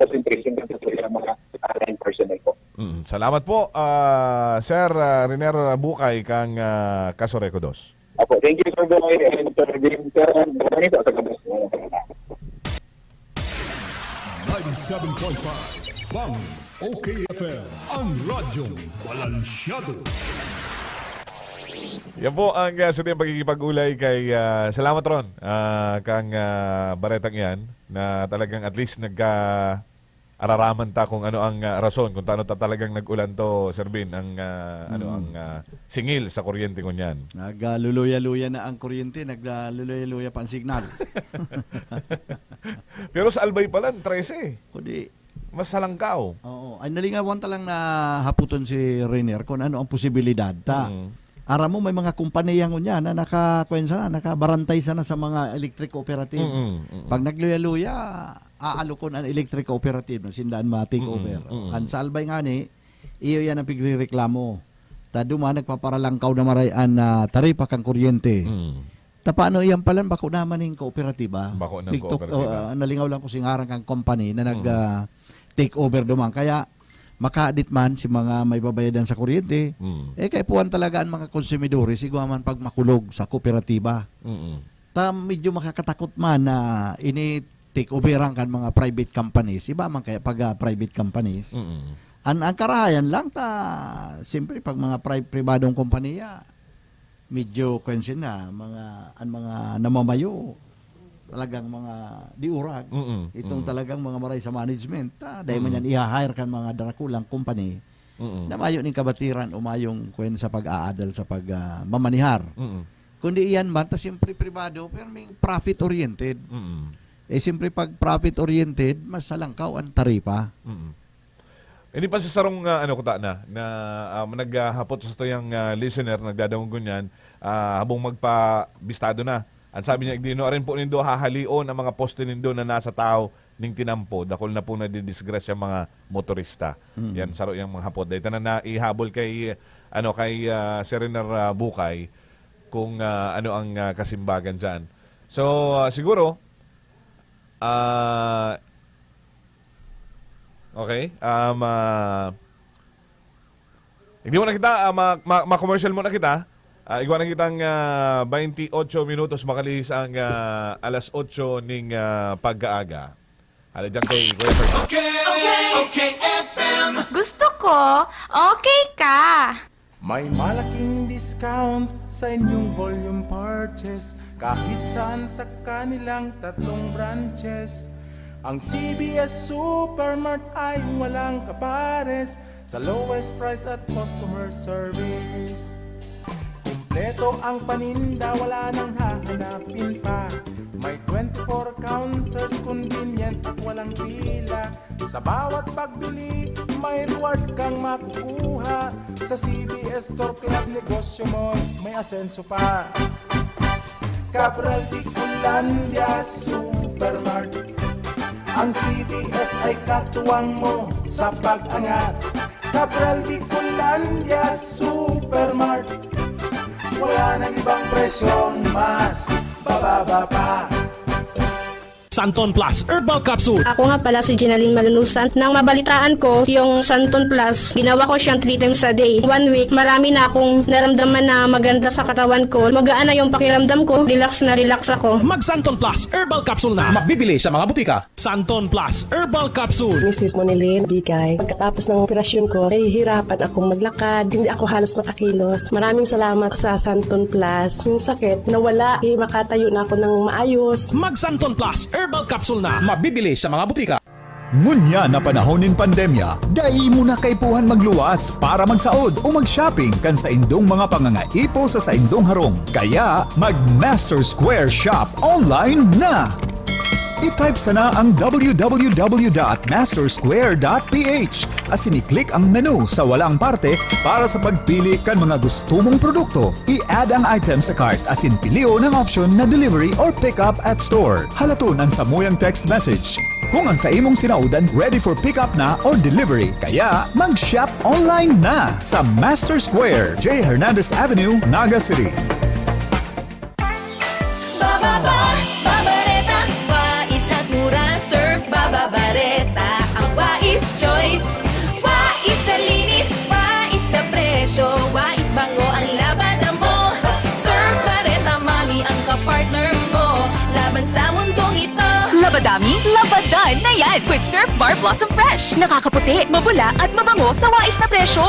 concentration ng sa mga, ah, line personnel po. Mm, salamat po, ah, Sir, ah, Riner Bukay kang, ah, Casureco dos. Apo, thank you, Sir Boy, and Sir Jim. Sir, maraming po sa gabos. Ninety-seven point five Bang O K F M, ang radyong balansyado. Yan po ang, ah, sa ating pagkikipag-ulay kay, ah, salamat ron, ah, kang, ah, baretang iyan na talagang at least nagka-, araraman ta kung ano ang, ah, rason, kung taano ta talagang nag-ulan to, Sir Bin, ang, ah, ano, Mm. ang, ah, singil sa kuryente ngunyan. Nag, ah, luluya-luya na ang kuryente, nag, ah, luluya-luya pa ang signal. Pero sa Albay pala, trese. Kundi Mas halangkaw. Oo. Ay, nalingawan ta lang na haputon si Rainier kung ano ang posibilidad ta. Mm. Aram mo, may mga kompanya ngunyan na naka-, kwan sana, nakabarantay sana sa mga electric cooperative. Mm, mm. Pag nagluya-luya, aalokon ang electric cooperative, no? Sinda an ma-take Mm, over. mm. An sa Albay ngani, iyo yan ang pigrereklamo. Ta duman, nagpaparalangkaw na maray an, ah, taripa kan kuryente. Mm. Ta paano iyan palan, bako naman ning kooperatiba? Bako ng TikTok, kooperatiba. Oh, ah, nalingaw lang ko si ngaran kang company na nag, Mm. ah, take over duman. Kaya makaadit man si mga may babayadan sa kuryente, Mm. eh, kaipuhan talaga ang mga konsumidores, igwa man pag makulog sa kooperatiba. Mm-mm. Ta medyo makakatakot man na ini take overan kan mga private companies, iba man kaya pag, ah, private companies. Mm. An, ang karahayan lang ta, siyempre, pag mga pri-, pribadong kompanya, medyo kwensin na, mga, ang mga namamayo, talagang mga diurag. Mm, Itong mm. talagang mga maray sa management, ta, dahil man Mm. yan, iha-hire kan mga darakulang company Mm. na mayo ning kabatiran o mayong kwen sa pag-aadal sa pag, ah, mamanihar. Mm. Kundi iyan man, ta siyempre pribado, pero may profit-oriented. Mm. Eh, siyempre, pag profit-oriented, mas halangkaw ang taripa. Mm. Ini pa sa sarong, ah, ano, kuta na, na, ah, naghahapot sa tuyang, ah, listener, nagdadangog ngunyan, ah, habong magpabistado na. Ang sabi niya, "Igdino, arin po nindo hahalion ang mga poste nindo na nasa tao ning tinampo. Dakul na po nadidisgrasya ang mga motorista." Mm. Yan, saro yang mga hapot. Dahil tanan na ihabol kay, ano, kay, ah, Serenar, ah, Bukay kung, ah, ano ang, ah, kasimbagan dyan. So, ah, siguro, ah, okay, um, ah, hindi mo na kita, ah, ma-, ma-, ma-commercial mo na kita. Ah, igwa na kitang, ah, twenty-eight minutos makalihis ang, ah, alas otso ning, ah, pagkaaga. Hala dyan kay Kuya Fernando. Okay, okay, F M. Gusto ko, okay ka. May malaking discount sa inyong volume purchase. Kahit saan sa kanilang tatlong branches, ang C B S Supermart ay walang kapares sa lowest price at customer service. Kumpleto ang paninda, wala nang hahanapin pa. May twenty-four counters, convenient at walang pila. Sa bawat pagbili, may reward kang makukuha. Sa C B S Store Club, negosyo mo may asenso pa. Cabral Bicolandia Supermart. Ang C B S ay katuwang mo sa pag-angat. Cabral Bicolandia Supermart. Wala nang ibang presyong mas bababa pa. Santon Plus Herbal Capsule. Ako nga pala si Ginaline Malunusan. Nang mabalitaan ko yung Santon Plus, ginawa ko siyang three times a day. One week, marami na akong naramdaman na maganda sa katawan ko. Magaan na yung pakiramdam ko. Relax na relax ako. Mag Santon Plus Herbal Capsule na. Mabibili sa mga butika. Santon Plus Herbal Capsule. Misis Monilin Bigay. Pagkatapos ng operasyon ko, nahihirapan akong maglakad. Hindi ako halos makakilos. Maraming salamat sa Santon Plus. Yung sakit, nawala. Eh, makatayo na ako ng maayos. Mag Santon Plus Herbal Capsule na. Mabibili sa mga butika. Ngunyan na panahon nin pandemya, dai mo na kaipuhan magluwas para magsaod o mag-shopping kan saindong mga pangangaipo sa saindong harong. Kaya, mag Master Square Shop online na! I-type sana ang w w w dot master square dot p h asin i-click ang menu sa walang parte para sa pagpili kan mga gusto mong produkto. I-add ang item sa cart asin pilion ang option na delivery or pick up at store. Halaton an samuyang text message kung ang sa imong sinaodan ready for pick up na or delivery. Kaya mag-shop online na sa Master Square, J Hernandez Avenue, Naga City. Bababa, Babareta, wais at mura, Surf Bababareta, ang wais choice. Wais sa linis, wais sa presyo, wais bango ang labada mo. Surf Bareta, Mami ang kapartner mo laban sa mundong ito. Labadami, labadan na yan with Surf Bar Blossom Fresh. Nakakaputi, mabula at mabango sa wais na presyo.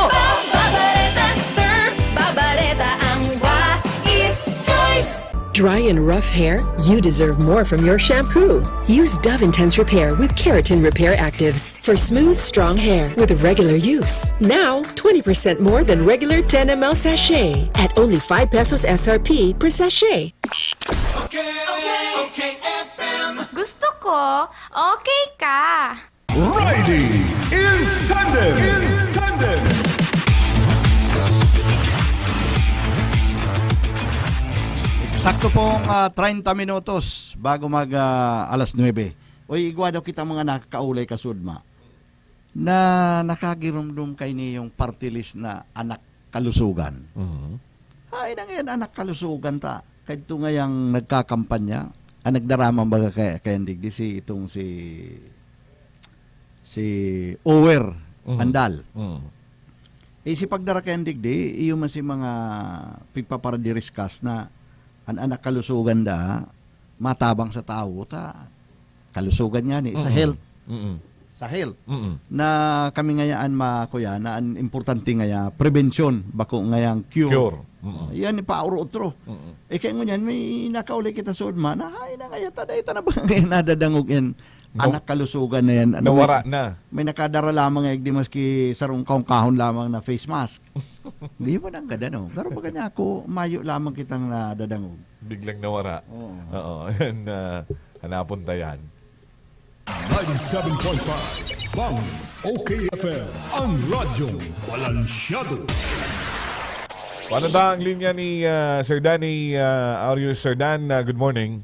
Babareta, Surf Babareta, ang wais choice. Dry and rough hair? You deserve more from your shampoo. Use Dove Intense Repair with Keratin Repair Actives for smooth, strong hair with regular use. Now, twenty percent more than regular ten M L sachet at only five pesos S R P per sachet. Okay, okay, okay, F M. Gusto ko, okay ka. Riding in Tandem. In Tandem. Eksakto pong, ah, treinta minutos bago mag, ah, alas nuebe. Uy, igwa daw kita mga nakakaulay kasudma na nakagiromdom kay niyong party list na anak kalusugan. Mhm. Ay, nang yan, anak kalusugan ta. Kadto ngayang nagkakampanya, ang nagdaraman baga kay, kay Andigdi, si itong si, si Ower Mhm. Andal. Mhm. Eh, si pagdara kay Andigdi, iyo man si mga pigpaparadiriskas na an anak kalusugan da, matabang sa tawo ta kalusugan niya ni sa Mm. health. Mm. Sa health. Mm. Na kami ngayaan makuya na an importante ngaya prevensyon, bako ngayang cure. Cure. Mm. Yan, ipauro-otro. Mm. Eh, kaya ngunyan, may nakauli kita sa udma, na, "Ay, na ngaya, ta, dahil ta na ba ngayon nadadangog yan? Naw- Anak kalusugan na yan." Ano, Nawara may, na. may nakadara lamang, eh, di maski sarong kahon-kahon lamang na face mask. Di mo nang gada, no? Pero baga niya ako, mayo lamang kitang nadadangog. Biglang nawara. Oo. Oo. And, uh, hanapon ta yan. ninety-seven point five Bang O K F M, ang radyong balansyado. Paano ta ang linya ni ah, Sir Danny ah, Arius? Sir Dan, ah, good morning.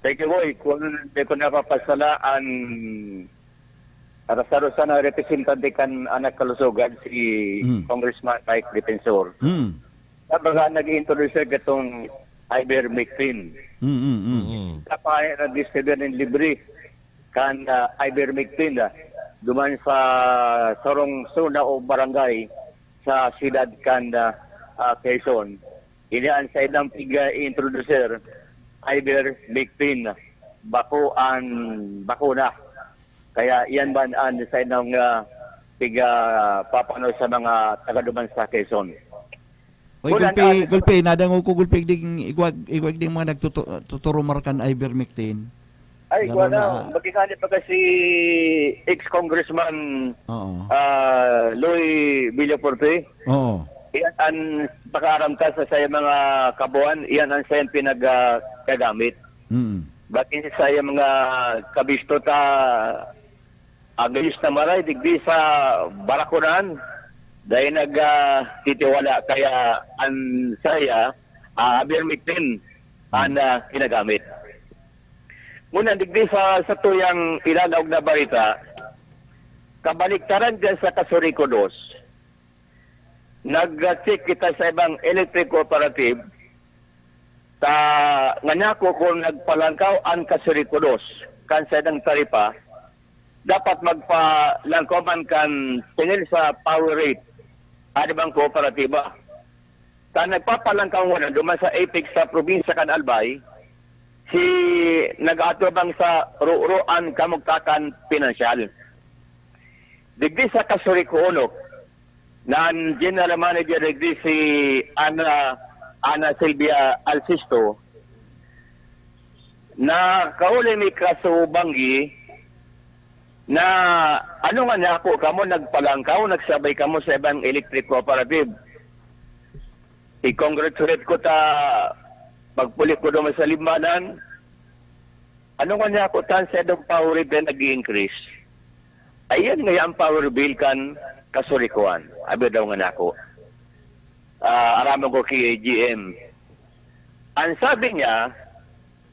Thank you, boy. Kung di ko napapasala, ang arasa-rasa na representante kan anak kalusugan, si Mm. Congressman Mike Defensor. Hmm. Sabi nga, nag-introduce siya gatong ivermectin. Hmm, hmm, hmm. Mm. Kapaya na distribuyan ng libre kan ah, ivermectin ah, duman sa sarong zona o barangay sa siyudad kan ah, ah, Quezon. Ini ang sa ilang pig-introducer, ivermectin, bako an bakuna. Kaya iyan man ang sa ilang ah, pig ah, papano sa mga taga duman sa Quezon. Oy, Kulang gulpi, ang- gulpi, nadangog ko gulpi ding igwag, igwag ding mga nagtuturumar kan ivermectin. Ay, Laro wala. na. Magkikani pa kasi ex-congressman Oo. ah, Louis Villaforte. Oo. Iyan ang pakaaram ta sa saya mga kabuan, iyan ang sayang pinagagamit. Mm. Bakit sa saya mga kabisto ta, agayos na maray, digdi sa barakunan, dahil nag ah, titiwala kaya ang saya, ah, ivermectin ang ah, ginagamit. Ngunyan, digdi sa, sa tuyang ilalaog na barita, kabaliktaran dyan sa Kasuriko dos, nag-check kita sa ibang electric cooperative, ta nganyako kung nagpalangkaw an Kasuriko dos kan sa idang taripa, dapat magpalangkaw man kan tingin sa power rate an ibang kooperatiba. Ta nagpapalangkaw ngona duman sa Apex sa probinsya kan Albay, si nag-aatubang sa ruro an kamugtakan pinansyal. Digdi sa Kasuriko uno, na an general manager digdi si Ana, Ana Silvia Alsisto, na kauli mi kaso banggi na ano nga niya ako kamo nagpalangkaw, nagsabay kamo sa ibang electric cooperative. I-congratulate ko ta pagpulik ko duman sa Limbanan. Ano nga niya ako tan sa edong power bill nag increase? Ayan nga ang power bill kan kasurikuan. Abi daw nga nako. Ah, aramon ko kay G M. Ang sabi niya,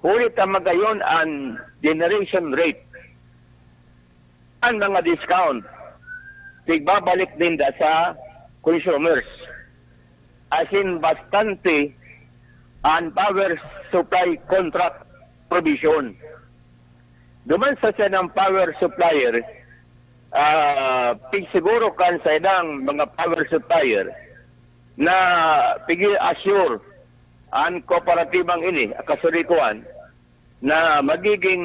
huli ta magayon ang generation rate, ang mga discount, tigbabalik ninda sa consumers. As in, bastante ang power supply contract provision. Duman sa siya ng power supplier, ah, pigsiguro kan sa ilang mga power supplier na pigi-assure ang kooperatibang ini, kasurikuan, na magiging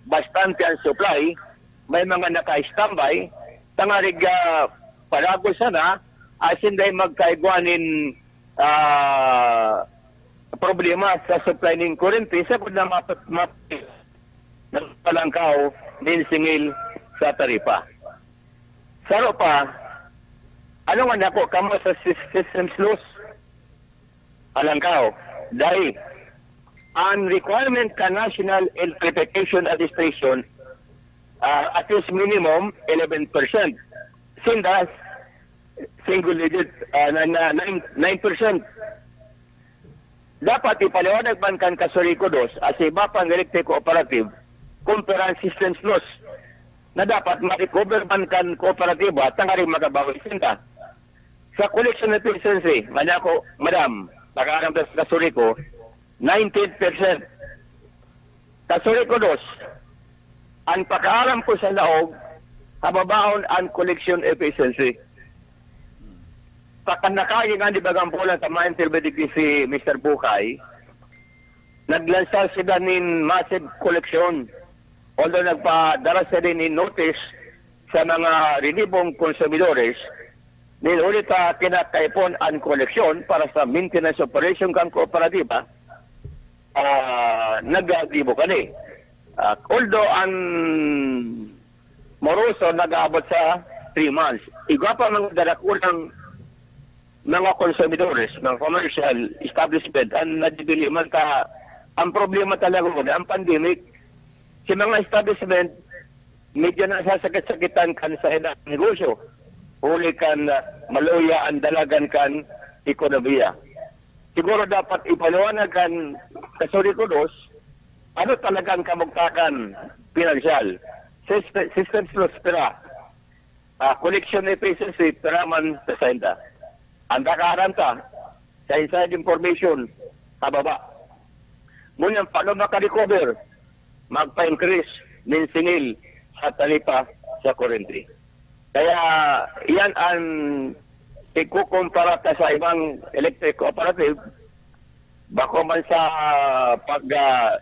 bastante ang supply, may mga naka-standby, tangarig ah, palagos sana, asin dahil magkaigwa nin ah, problema sa supply nin kurente, sagkod na map- map- nagpalangkaw nin singil sa taripa. Saro pa, ano nga nako kamo sa sys- systems loss? Alangkaw, dai. Ang requirement ka National Electrification Administration, ah, at least minimum eleven percent. Sindas, single digit, ah, na, na, nine, nine percent. Dapat ipaliwanag man kan Kasuriko dos, as iba pang electric cooperative, kung perang systems loss, na dapat ma-recover man kan kooperatiba, tangaring makabawi sinda. Sa collection efficiency, ngani ako, madam, nakaaram ta sa Kasuriko, nineteen percent. Kasuriko dos, ang pakaaram ko sa laog, hababaon ang collection efficiency. Pakanakagi nga di bagang pulang sa ma-interview digdi si Mister Bukay, naglansa sila nin massive collection. Although nagpadara sila nin notice sa mga relibong konsumidores, nin huli ta kinakaipon an koleksyon para sa maintenance operation kan kooperatiba, ah, naggibo kani. Ah, although an moroso nag-aabot sa three months, igwa pa mga darakulang mga konsumidores, mga commercial establishment, ang nadidiliman ta, ang problema talaga ko, ang pandemic, si mga establishment, medyo nasasakit-sakitan kan sa ilang negosyo, huli kan, ah, maluya ang dalagan kan ekonomiya. Siguro dapat ipaliwanag kan Kasuri Kudos, ano talaga ang kamugtakan pinansyal? System, system plus pera. Ah, collection efficiency, pera man sa senta. Ang takaran ta, sa inside information, sa baba. Ngunyan, paano makarecover? Magpa-increase nin singil sa taripa sa kurente. Kaya, yan ang ikukumpara ta sa ibang electric cooperative, bako man sa pag, ah,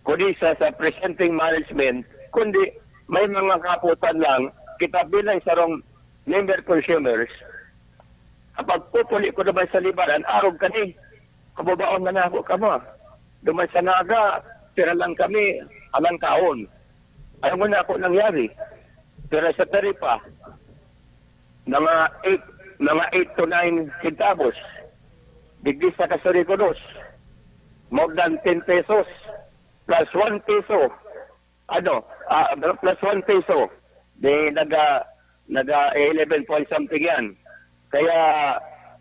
kudisa sa presenting management, kundi may mga kaputan lang, kita bilang sarong member consumers, kapag pupuli ko naman sa libaran, arog kani, kababaon na nako kamo. Duman sa Naga, pira lang kami, alang kaon. Ano nga na ako nangyari? Pero sa taripa, mga eight, mga eight to nine centavos. Digdi sa Kasuri Kudos, more than ten pesos, plus one peso. Ano, ah, plus one peso. Di naga, naga eleven point something yan. Kaya,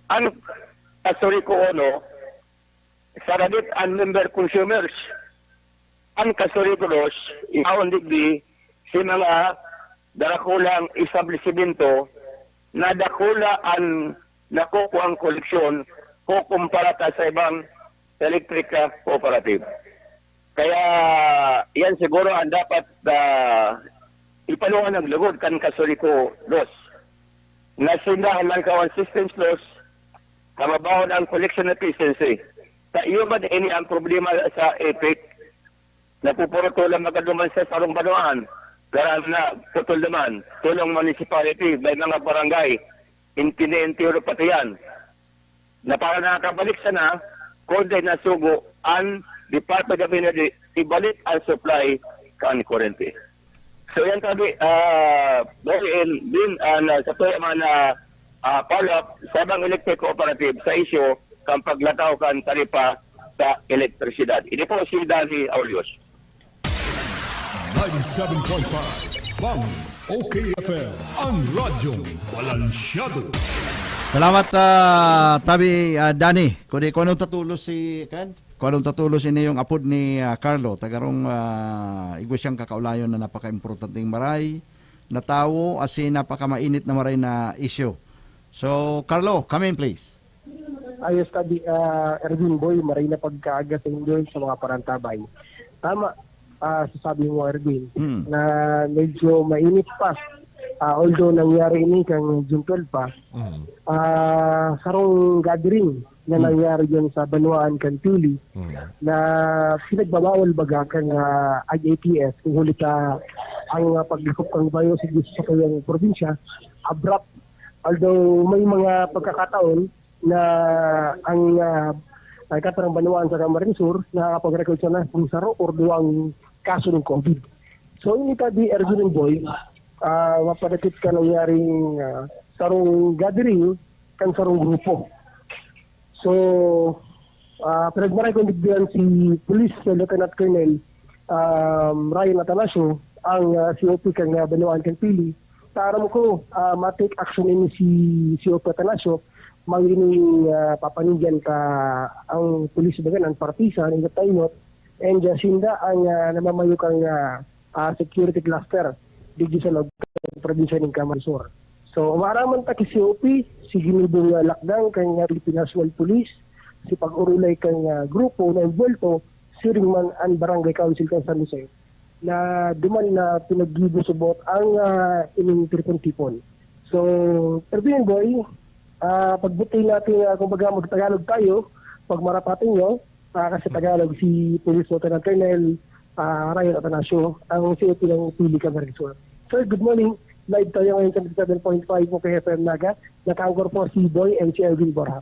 ang Kasuri ko, ano, sa radit ang member consumers, ang Kasuri Kudos, yaon digdi, si mga darakulang establisimento na dakula an nakukuang koleksyon kukumpara ta sa ibang electric, ah, cooperative. Kaya yan siguro ang dapat, ah, ipaliwanag lugod kan Kasuri Kudos. Na sinda ang nagkawan systems loss, kababaon ang collection efficiency. Sa iyo man ini ang problema sa EPIC. Napupurot lang magaduman sa sarong banwaan. Pero na putol naman, tulong municipality, may mga barangay, intinentiro pati yan. Na para nakakabalik sana, kundi nasugo ang Department of Energy, ibalik ang supply kan kurente. So yan tabi, ah, Boy and Bin, ah, na sa tuya man na, ah, follow-up sa ibang electric cooperative sa isyu kan paglataw kan taripa sa elektrisidad. Ini po si Danny Aulios. ninety-seven point five Bang O K F M, ang radyong balansyado. Salamat, ah, Tabi, ah, Danny. Kundi kung anong tatulos si, kan? Kung anong tatulos ini yung apod ni, ah, Carlo, tagarong, ah, igwa siyang kakaulayon na napaka-importanteng maray na tawo, asin napakamainit na maray na isyu. So, Carlo, come in please. Ayos, Tabi, ah, Erwin Boy, maray na pagkaaga sa indo sa mga parantabay. Tama, ah, sa sabi mo, Erwin, Hmm. na medyo mainit pa. Ah, although nangyari ini kan June twelve pa, Mm. ah, sarong gathering na Hmm. nangyari dyan sa Banwaan kan Pili Mm. na pinagbabawal baga kan, ah, I A P S, kung huli ta ang, ah, paglakop kan bayo sa, sa kayang probinsya, abrupt. Although may mga pagkakataon na ang, ah, ang katarang Banwaan sa Camarines Sur nakakapag-record sana kung saro or duwang kaso ng COVID. So, ini, Tabi, Erwin and Boy, ah, mapadakit ka nangyaring, ah, sarong gathering kan sarong grupo. So, ah, pinagmaray ko digdiyan si Police Lieutenant Colonel, um, Ryan Atanasio, ang, ah, C O P kan, ah, Banwaan kan Pili. Sa aram ko, ah, ma-take action ini si C O P Atanasio, mangining, ah, papanigyan ta ang pulis baga, ang partisa, ang ingat tainot, and, ah, sinda ang, ah, namamayo kang, ah, ah, security cluster digdi sa loob kan probinsya nin Camarines Sur. So, maaraman ta ki C O P, si ginibong, ah, lakdang kan, ah, Philippine National Police, si pag-urulay kan, ah, grupo na envuelto, siring man an Barangay Council kan San Jose, na duman na pinaggibo subot ang, ah, ining tipon-tipon. So, Erwin Boy, ah, pagbuti natin, ah, kumbaga, mag-Tagalog tayo, pag marapatin nyo, Ah, kasi Tagalog, si Police Lieutenant Colonel, ah, Ryan Atanasio, ang C O P ng Pili Camarines Sur. Sir, good morning. Live tayo ngayon sa ninety-seven point five Mukha F M Naga. Nakaanchor po si Boy and si Erwin Borja.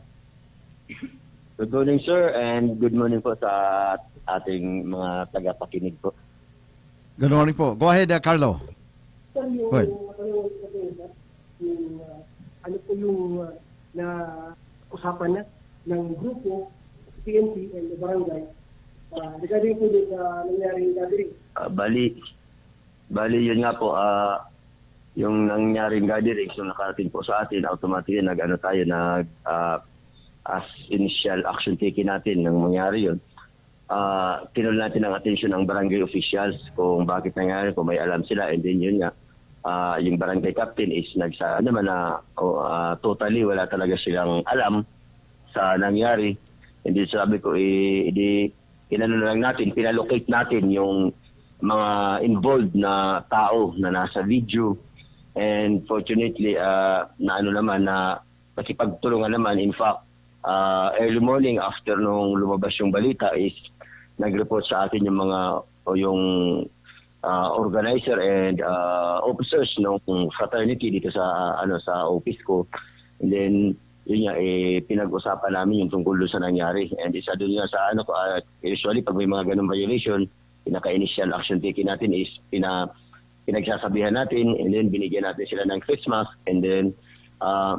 Good morning, sir, and good morning po sa ating mga tagapakinig po. Good morning po. Go ahead, uh, Carlo. Sir, yung, Well. Ano yung, yung, uh, ano po yung uh, na usapan na ng grupo, P N P and the barangay, uh, regarding po dun sa nangyaring gathering? Ah, bali, bali yun nga po, ah, yung nangyaring gathering, so nakarating po sa atin, automatically nag-ano tayo, nag ah, as initial action taken natin nang mangyari yun. Ah, kinol natin ang atensyon ng barangay officials kung bakit nangyari, kung may alam sila, and then yun nga, ah, yung barangay captain is nagsa naman na oh, ah, totally wala talaga silang alam sa nangyari. And then sabi ko, eh, di, inano na lang natin, pinalocate natin yung mga involved na tao na nasa video. And fortunately, ah, na ano naman, na nakipagtulungan naman. In fact, ah, early morning after nung lumabas yung balita is nag-report sa atin yung mga o yung ah, organizer and ah, officers ng fraternity dito sa ano sa office ko. And then yun nga eh pinag-usapan namin yung tungkol doon sa nangyari. And isa doon nga sa ano ko ah, usually pag may mga ganung violation, pinaka-initial action taken natin is pina pinagsasabihan natin and then binigyan natin sila ng face mask and then ah,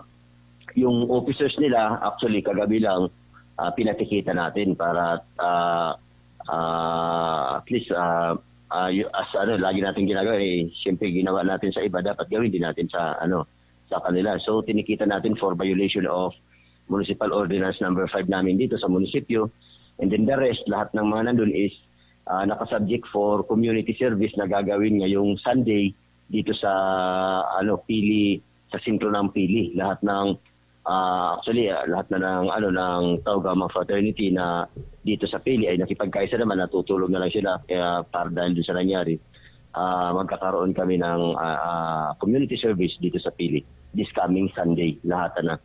yung officers nila actually kagabi lang ah, pinatikitan natin para ah, ah, at least ah, ah, y- as ano lagi natin ginagawa eh siyempre ginawa natin sa iba dapat gawin din natin sa ano sa kanila. So tinikita natin for violation of municipal ordinance number five namin dito sa munisipyo. And then the rest, lahat ng mga nandun is ah, nakasubject for community service na gagawin ngayong Sunday dito sa ano Pili, sa sentro ng Pili. Lahat ng ah, actually ah, lahat na ng ano ng Tau Gamma Fraternity na dito sa Pili ay nakipagkaisa naman, natutulog na lang sila kaya para dahil doon sa nangyari. Ah, magkakaroon kami ng ah, ah, community service dito sa Pili this coming Sunday, lahat na.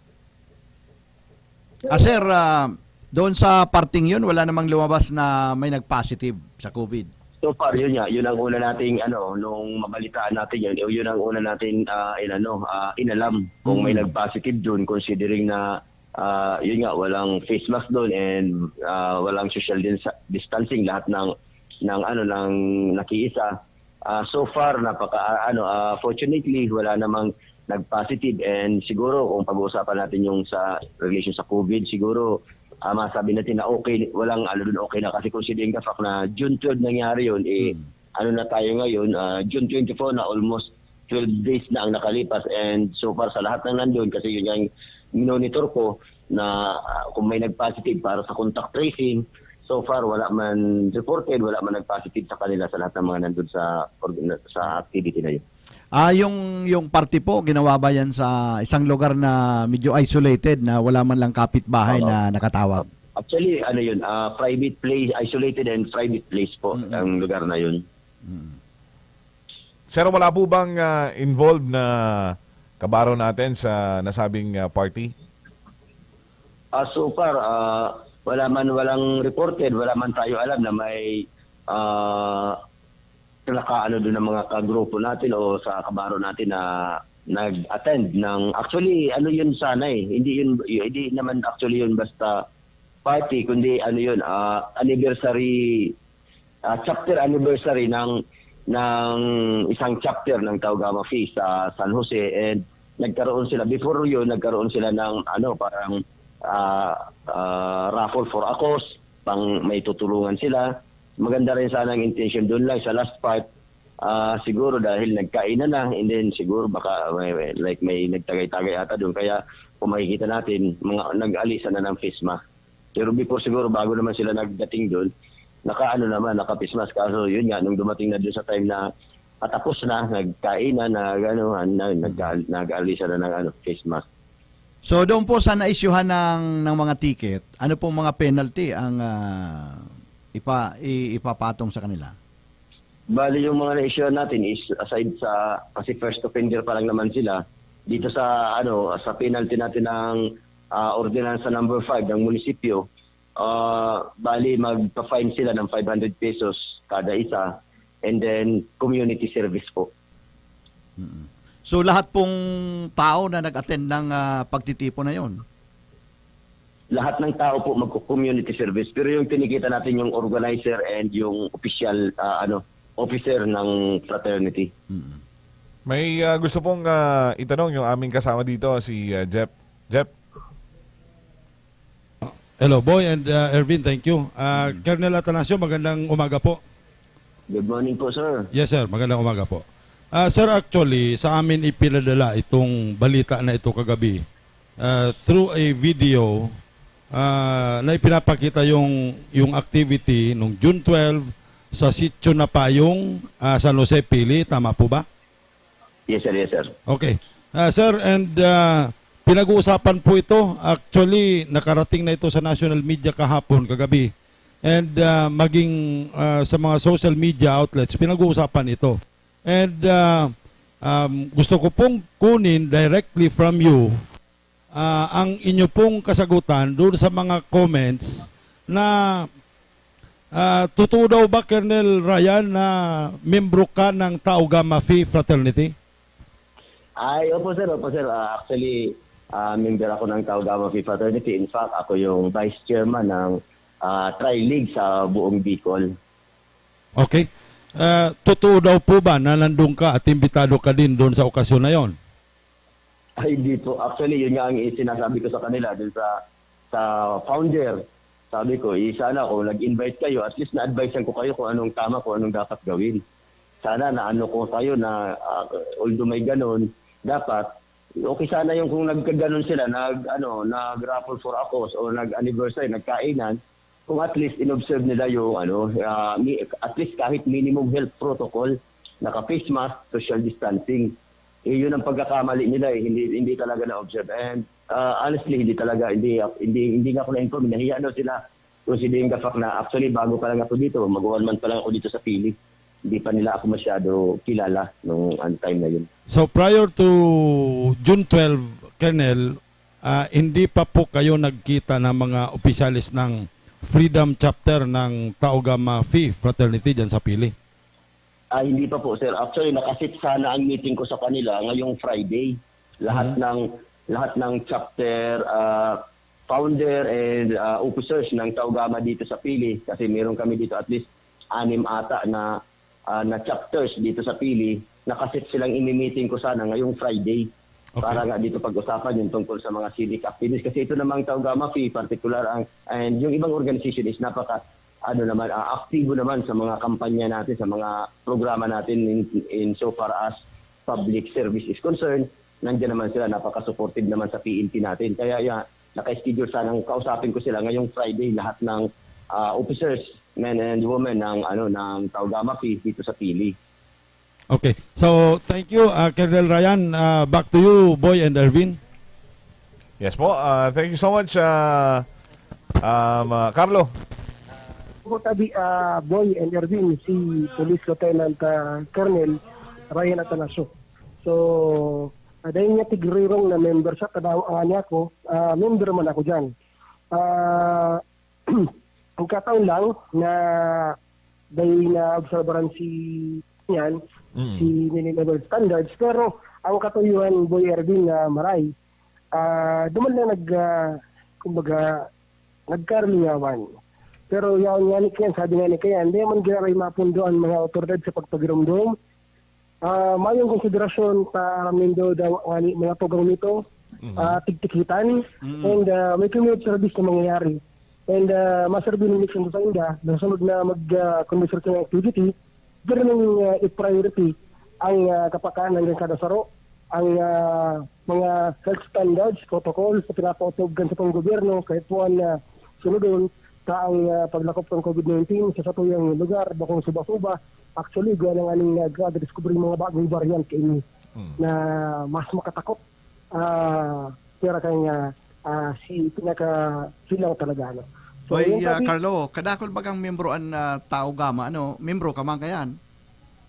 Ah, sir, ah, doon sa parting yun, wala namang lumabas na may nag-positive sa COVID. So far, yun nga, yun ang una nating ano, nung mabalitaan natin yun, yun ang una natin ah, inano, ah, inalam kung may Mm. nag-positive doon considering na ah, yun nga, walang face mask doon and ah, walang social dis- distancing lahat ng ng ano ng nakiisa. Ah, so far napaka ah, ano ah, fortunately wala namang nag-positive and siguro kung pag-uusapan natin yung sa relation sa COVID siguro ah, masabi natin na okay, walang ano doon, okay na kasi considering the fact na June twelve nangyari yun eh ano na tayo ngayon, ah, June twenty-four na, almost twelve days na ang nakalipas and so far sa lahat ng nandun kasi yun yung monitor ko na ah, kung may nag-positive para sa contact tracing, so far wala man reported, wala man nag-positive sa kanila sa lahat ng mga nandun sa org- sa activity na yun. Ah, yung yung party po ginawa ba yan sa isang lugar na medyo isolated na wala man lang kapitbahay Oo. na nakatawag? Actually, ano yun, ah, private place, isolated and private place po Mm-mm. ang lugar na yun. Sir, wala po bang ah, involved na kabaro natin sa nasabing ah, party? Ah, so far, ah, wala man walang reported, wala man tayo alam na may ah, nakaano doon ng mga kagrupo natin o sa kabaro natin na nag-attend ng actually ano yun sana eh hindi yun hindi naman actually yun basta party kundi ano yun ah, anniversary ah, chapter anniversary ng ng isang chapter ng Taugama Feast sa San Jose and nagkaroon sila before yun nagkaroon sila ng ano parang ah, ah, raffle for a cause pang may tutulungan sila maganda rin sana ang intention doon lang sa last part ah siguro dahil nagkainan na and then siguro baka may, may- like may nagtagay-tagay ata doon kaya kung makikita natin mga nag-alisa na ng face mask pero before siguro bago naman sila nagdating doon nakaano naman naka-face mask kaso yun nga nung dumating na doon sa time na patapos na nagkainan na gano'n na, nag, nag-alisa na ng ano face mask So doon po sa naisyuhan ng ng mga ticket, ano pong mga penalty ang ah, ipa i- ipapatong sa kanila? Bali yung mga na-issue natin is aside sa kasi first offender pa lang naman sila dito sa ano sa penalty natin ng ah, ordinansa number five ng munisipyo Ah, bali, magpa-fine sila ng five hundred pesos kada isa, and then community service po. Mm. So lahat pong tao na nag-attend ng ah, pagtitipon na yon? Lahat ng tao po magko-community service, pero yung tinikita natin yung organizer and yung official, ah, ano, officer ng fraternity. Mm. May ah, gusto pong ah, itanong yung aming kasama dito, si ah, Jeff. Jeff? Hello, Boy and uh, Ervin, thank you. Uh, Colonel Atanasio, magandang umaga po. Good morning po, sir. Yes, sir. Magandang umaga po. Ah, sir, actually, sa amin ipiladala itong balita na ito kagabi ah, through a video ah, na ipinapakita yung, yung activity nung June twelve sa Sitio Napayong, ah, San Jose, Pili. Tama po ba? Yes, sir. Yes, sir. Okay. Ah, sir, and ah, pinag-uusapan po ito. Actually, nakarating na ito sa national media kahapon, kagabi. And ah, maging ah, sa mga social media outlets, pinag-uusapan ito. And ah, um, gusto ko pong kunin directly from you ah, ang inyo pong kasagutan doon sa mga comments na ah, totoo daw ba, Colonel Ryan, na membro ka ng Tau Gamma Phi Fraternity? Ay, opo, sir. Opo, sir. Ah, actually, ah, member ako ng Tau Gamma Phi Fraternity. In fact, ako yung vice chairman ng ah, Tri-League sa buong Bicol. Okay. Ah, totoo daw po ba na nandun ka at imbitado ka din doon sa okasyon na yon? Ay, hindi po. Actually, yun nga ang sinasabi ko sa kanila, dun sa, sa founder. Sabi ko, eh, sana kung nag-invite kayo, at least na-advisean ko kayo kung anong tama, kung anong dapat gawin. Sana na ano ko kayo na, ah, although may ganun, dapat, okay sana yung kung nagkaganon sila, nag, ano, nag-raffle for a cause o nag-anniversary, nagkainan, kung at least in-observe nila yung, ano, ah, mi-, at least kahit minimum health protocol, naka-face mask, social distancing. Eh, yun ang pagkakamali nila eh. Hindi, hindi talaga na-observe. And ah, honestly, hindi talaga, hindi, hindi, hindi nga ako na-inform. Nahiya daw sila kung sino yung gapak na, actually, bago pa lang ako dito, mag-one month pa lang ako dito sa Pili. Hindi pa nila ako masyado kilala nung ang time na yun. So prior to June twelve, Colonel, ah, hindi pa po kayo nagkita ng mga opisyalis ng Freedom Chapter ng Tau Gamma Phi Fraternity dyan sa Pili? Ah, hindi pa po, sir. Actually, nakasit sana ang meeting ko sa kanila ngayong Friday. Lahat ng lahat ng chapter ah, founder and ah, officers ng Tau Gamma dito sa Pili, kasi meron kami dito at least anim ata na ah, na chapters dito sa Pili. Nakasit silang imi-meeting ko sana ngayong Friday. Okay. Para nga dito pag-usapan yung tungkol sa mga civic activities. Kasi ito namang Tau Gamma Phi, particular ang, and yung ibang organization is napaka, ano naman, ah, aktibo naman sa mga kampanya natin, sa mga programa natin in, in so far as public service is concerned. Nandiyan naman sila, napaka-supportive naman sa P N P natin. Kaya ya, naka-schedule sanang kausapin ko sila ngayong Friday, lahat ng ah, officers, men and women ng, ano, ng Tau Gamma Phi dito sa Pili. Okay. So, thank you, ah, Colonel Ryan. Ah, back to you, Boy and Ervin. Yes po. Ah, thank you so much, ah, um, ah, Carlo. Ako tabi, ah, Boy and Ervin, si Police Lieutenant ah, Colonel Ryan Atanasio. So, ah, dahil nga tigrirong na member sa tanaw ang ani ako, ah, member man ako dyan. Ah, ang kataon lang na dahil na obserbaran si yan, Mm. si minimum standards, pero ang katuyuhan, Boy Ervin, na maray, ah, duman lang nag, ah, kumbaga, nagkalingawan. Pero yaon nga ni Ken, sabi nga ni Ken, hindi man giraray mapundo ang mga otoridad sa pagpagirumdom. Ah, mayong konsiderasyon ta aram nindo daw nga ni mga tugang nito, ah, tigtikitan, and ah, may community service na mangyayari. And ah, maserbi ng mission sa inda, nasunod na mag-conduct sa activity, diri ning ah, i-priority ang ah, kapakanan ng kada saro, ang ah, mga health standards, protocols na pinapautog kan sa panggobyerno, kahit po ang ah, sunodon, sa ang ah, paglakop ng COVID nineteen sa satuyang lugar, bakong suba-suba. Actually, gawa ng aning uh, discovery mga bagong variant kaini na mas makatakot. Ah, pero kaya nga, ah, si pinaka silang talaga, ano. So, Oy, yung ah, sabi- Carlo, kadakol bagang membro an ah, Tau Gamma, ano? Membro ka man kayan?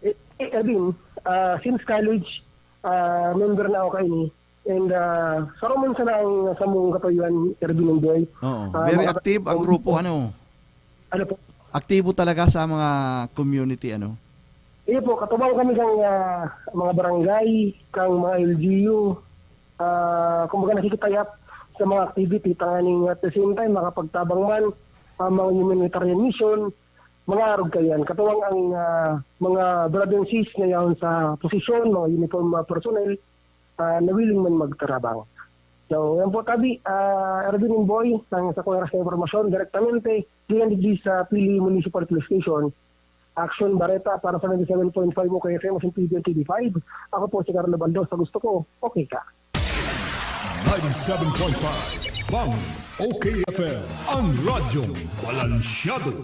Eh, eh, Erwin, ah, since college, ah, member na ako kaini. And, ah, saro man sana ang samong katuyuan, Erwin and Boy. Oo. Ah, Very mga active ang grupo, ano? Ano po? Aktibo talaga sa mga community, ano? Iyo po, katubang kami kang, ah, mga barangay, kang mga L G U. Ah, kumbaga, nakikitayap sa mga activity, tanganing at the same time, makapagtabang man ang mga humanitarian mission, mga arog kaiyan. Katuwang ang, ah, mga brother and sis na yaon sa posisyon, mga uniform, ah, personnel, ah, na willing man magtarabang. So, yan po, tabi, ah, Erwin Imboy, ng sa Kuya Ras na impormasyon, direktamente, diyan digdi sa Pili Municipal Police Station. Action Bareta para sa ninety-seven point five O K F M, T V and T V five. Ako po si Carlo Baldo, sa gusto ko, okay ka. ninety-seven point five Bang O K F M, ang radyong balansyado.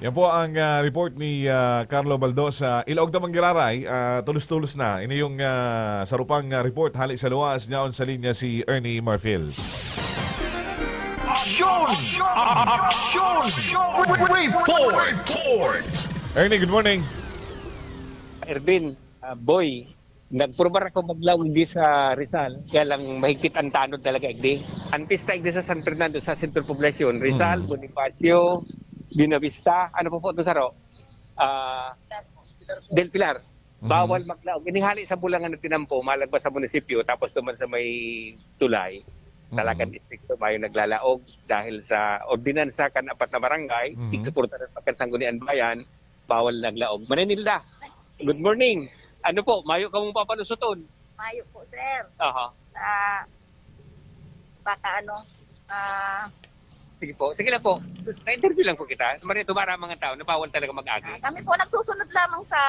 Yan po ang ah, report ni ah, Carlo Baldo sa Ilaog ta man giraray, ah, tulos-tulos na. Ini yung ah, sarupang ah, report hali sa luwas, nyaon sa linya si Ernie Marfil. Aksyon! Aksyon! Report! Ernie, good morning. Ervin, ah, Boy, nagprubar ako maglaog di sa Rizal, kaya lang mahigpit ang tanod talaga igdi. Ang pista igdi sa San Fernando, sa Central Poblacion, Rizal, Mm. Bonifacio, Buenavista, ano po po ito, Saro? Ah, Del Pilar. Mhm. Bawal maglaog. Ininghali sa bulangan na tinampo, malagpas sa munisipyo, tapos naman sa may tulay. Talagang Mhm. istrikto mayo naglalaog dahil sa ordinansa kan apat na barangay, Mhm. tigsuporta ng pagkasanggunian bayan, bawal naglaog. Manenilda, good morning. Ano po, mayo kamong papalusoton? Mayo po, sir. Aha. Sa, baka ano, ah, Sige po, sige lang po. Na-interview lang po kita. Marito para mga tao na bawal talaga mag-agi. Kami po nagsusunod lamang sa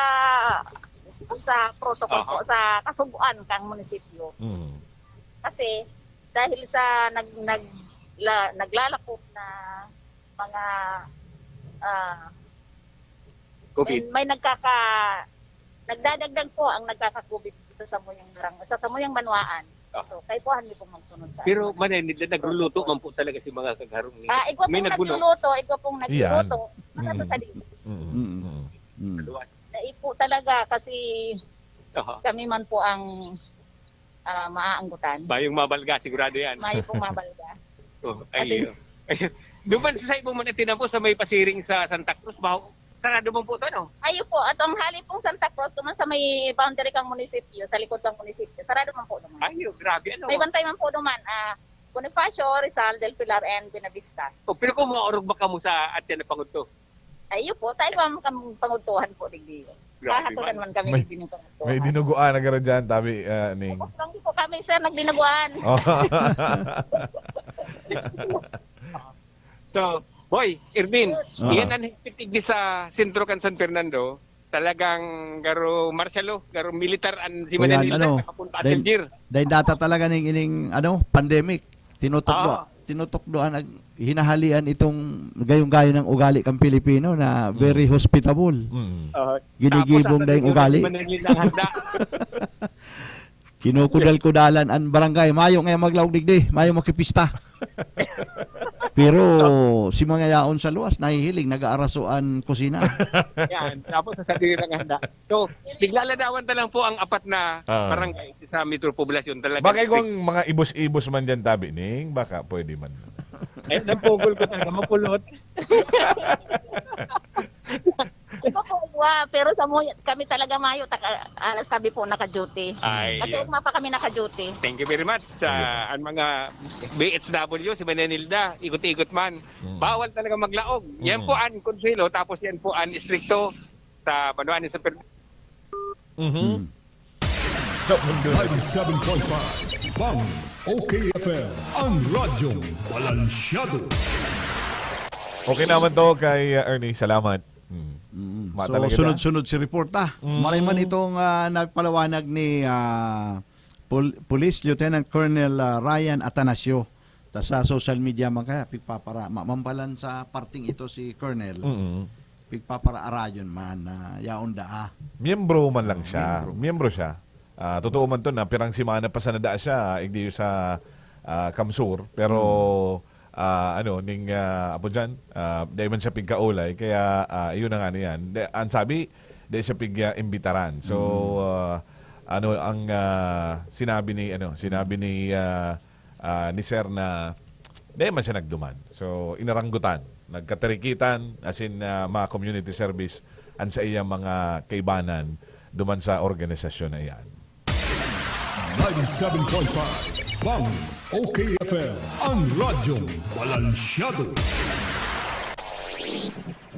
sa protocol Aha. po, sa kasugoan kang munisipyo. Mm. Kasi dahil sa nag, nag, la, naglalakop na mga ah, COVID. may, may nagkaka nagdadagdag po ang nagkaka-COVID sa samuyang barang, sa samuyang banwaan. Ah. So, kaipuhan niyo pong magsunod sa Pero ano. manenilda, nagluluto man po talaga si mga kagharong ni. Ah, igwa May pong nagbuno. nagluluto, igwa pong Iyan. nagluluto. Mm. Nasa salibo. Mm. Mm. Mm. Naipo talaga kasi Aha. kami man po ang ah, maaanggutan. Mayong mabalga, sigurado yan. Mayo pong mabalga. Oh, Kasi- ayun. Ayun. Doon man sa ibong man tinampo sa may pasiring sa Santa Cruz, baho, sarado man po ito, no? Ayo po, at ang hali pong Santa Cruz, duman sa may boundary kang munisipyo, sa likod kang munisipyo, sarado man po naman. Ayun, grabe, ano? May bantay man po naman, ah, Bonifacio, Rizal, Del Pilar, and Buenavista. Oh, pero kung maurog ba kamo sa at yan na pangudto? Ayo po, tayo po ang kam- pangudtuhan po, digdi. Grabe Hahatulan man. man kami May- digdi ng pangudtuhan. May dinuguan na garo dyan, tabi, ah, Ning. Tapos lang po kami, sir, nagdinuguan. Oh. So, Boy, Ervin, Ah. yan ang higpit igdi sa sentro kan San Fernando. Talagang garo marsyalo, garo militar ang si Kuya, Manila, ano, nakapunta dahil- at Jir. Dahil data talaga ning ining ano, pandemic, tinutukdo, Ah. tinutukdoan, nag hinahalian itong gayong-gayo ng ugali kang Pilipino na very hospitable. Mm. Uh, Ginigibong na yung ugali. Manila ang handa. Kinukudal-kudalan ang barangay. Mayo ngayon maglaog digdi, mayo makipista. Pero si mga yaon sa luwas, nahihiling, nag-aaraso ang kusina. Yan. Tapos sasabihin lang handa. So, tiglaladawan ta lang po ang apat na Ah. barangay sa Metro Poblacion. Talaga. Baka kung mga ibos-ibos man dyan, tabi, Ning, baka pwede man. Ay, napugol ko talaga. Mapulot. Ito po, wa, pero sa mo, kami talaga mayo, taka, alas tabi po naka-duty. Ay, Kasi yun. Ugma pa kami naka-duty. Thank you very much sa Ayun. ang mga B H W, si Manila, ikot-ikot man. Mm. Bawal talaga maglaog. Yan Mm. po ang konsuelo, tapos yan po ang istrikto sa banwaan ni San Fernando. Mhm. Hmm. ninety-seven point five Bang O K F M, ang radyong balansyado. Okay naman to kay uh, Ernie. Salamat. Hmm. Mm. Ma So, talaga sunod-sunod si report, ah. Mm. Maray man itong ah, nagpalawanag ni ah, Pol- Police Lieutenant Colonel ah, Ryan Atanasio. Ta sa social media man kaya, pigpapara, ma- mambalan sa parting ito si Colonel. Mm. Pigpaparaarayon man na yaon daa. Miyembro man lang Ah, siya. miyembro. Miyembro siya. Ah, totoo man to na pirang semana pa sana daa siya, ah, igdi sa ah, Kamsur. Pero ah, ano, ning ah, apo dyan, ah, dahil man siya pigkaulay, kaya ah, yun na nga na yan. De, ang sabi, dahil siya pig-imbitaran. So, ah, Ano ang, ah, sinabi ni, ano, sinabi ni, ah, ah, ni Sir na dai man siya nagduman. So, inaranggutan, nagkatirikitan, as in, ah, mga community service, an sa iyang mga kaibanan duman sa organisasyon na iyan. Ninety-seven point five Bang, O K F M, ang radyong balansyado.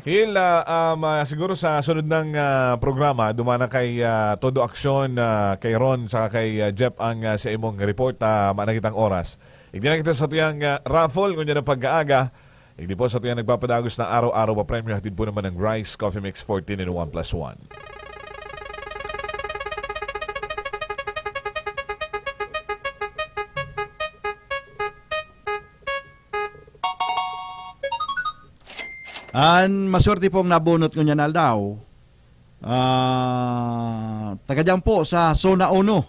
Hil, ah, um, ah, siguro sa sunod ng, ah, programa, duman na kay, ah, Todo Aksyon, ah, kay Ron, saka kay, ah, Jeff ang, ah, sa imong report, ah, managitang oras. Igdi na kita sa tuyang, ah, raffle, ngunyan ang pag-aaga. Igdi po sa tuyang nagpapadagos na araw-araw pa premyo, hatid po naman ng Rice Coffee Mix fourteen in one plus one. An maswerte pong nabunot ngunyan aldaw, ah, taga diyan po sa Zona Uno,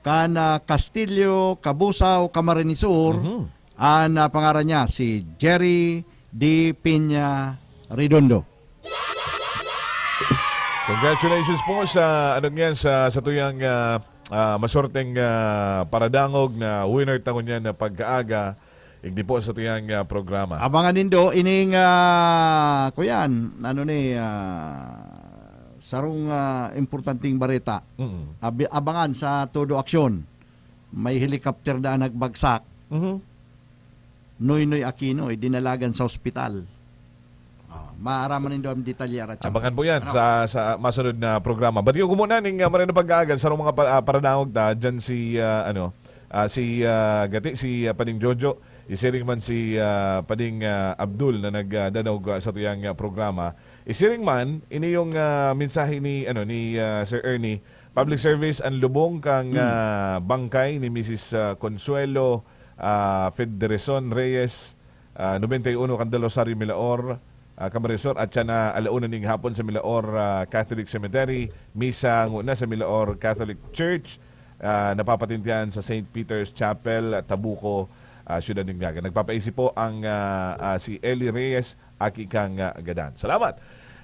kan, ah, Castillo, Cabusao, Camarines Sur, Mhm. an, ah, pangaran niya si Jerry D. Piña Redondo. Congratulations po sa, ano niyan, sa, sa tuyang, ah, ah, maswerteng, ah, paradangog na winner ta ngunyan na pag-aaga. Igdi po sa tuyang, ah, programa. Abangan nindo ining, ah, kuyan, ano ni, ah, sarong, ah, importanteng bareta. Mm. Abi-, abangan sa Todo Aksyon. May helicopter na nagbagsak. Mhm. Noynoy Aquino, idinalagan sa ospital. Ah, maaraman nindo ang detalye, Arachang. Abangan po yan Ano? sa, sa masunod na programa. Batiyo ko muna ning, ah, maray na pag-aaga, sarong mga pa-, ah, paradangog ta, dyan si, ah, ano, ah, si, ah, Gati, si, ah, Pading Jojo, isiring man si, ah, Pading, ah, Abdul na nagdadaog, ah, sa tuyang, ah, programa. Isiring man, ini yung, ah, mensahe ni, ano, ni, ah, Sir Ernie, public service, ang lubong kang, Hmm. ah, bangkay ni Misis, ah, Consuelo, ah, Federacion Reyes, ah, nobenta y uno Candelario Milaor, ah, Camarines Sur, at siya na alauna ning hapon sa Milaor, ah, Catholic Cemetery, misa nguna sa Milaor Catholic Church, ah, napapatintihan sa Saint Peter's Chapel, Tabuco, ah, Siyudad nin Gaga. Nagpapaisi po ang, ah, ah, si Eli Reyes, aki kang, ah, gadan. Salamat.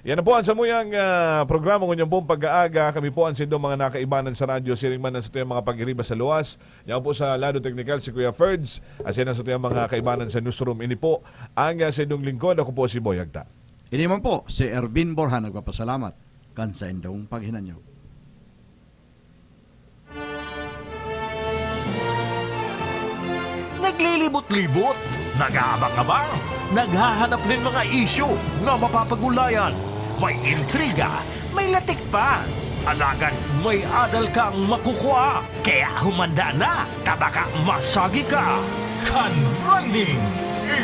Yan na po ang samuyang, ah, programa ngunyan pong pag-aaga. Kami po ang sindong mga nakaibanan sa radyo, siring man ang satuyang mga pagiriba sa luwas. Yan po sa lado teknikal, si Kuya Ferds. Asin ang satuyang mga kaibanan sa newsroom. Ini po ang, ah, sindong lingkod. Ako po si Boy Agta. Ini man po si Ervin Borja, nagpapasalamat kan saindong paghinanyog. Naglilibot-libot, nag-aabang-abang, naghahanap nin mga isyu na mapapag-ulayan. May intriga, may latik pa. Alagad may adal kang makukua. Kaya humanda na, ta baka masagi ka. Kan Running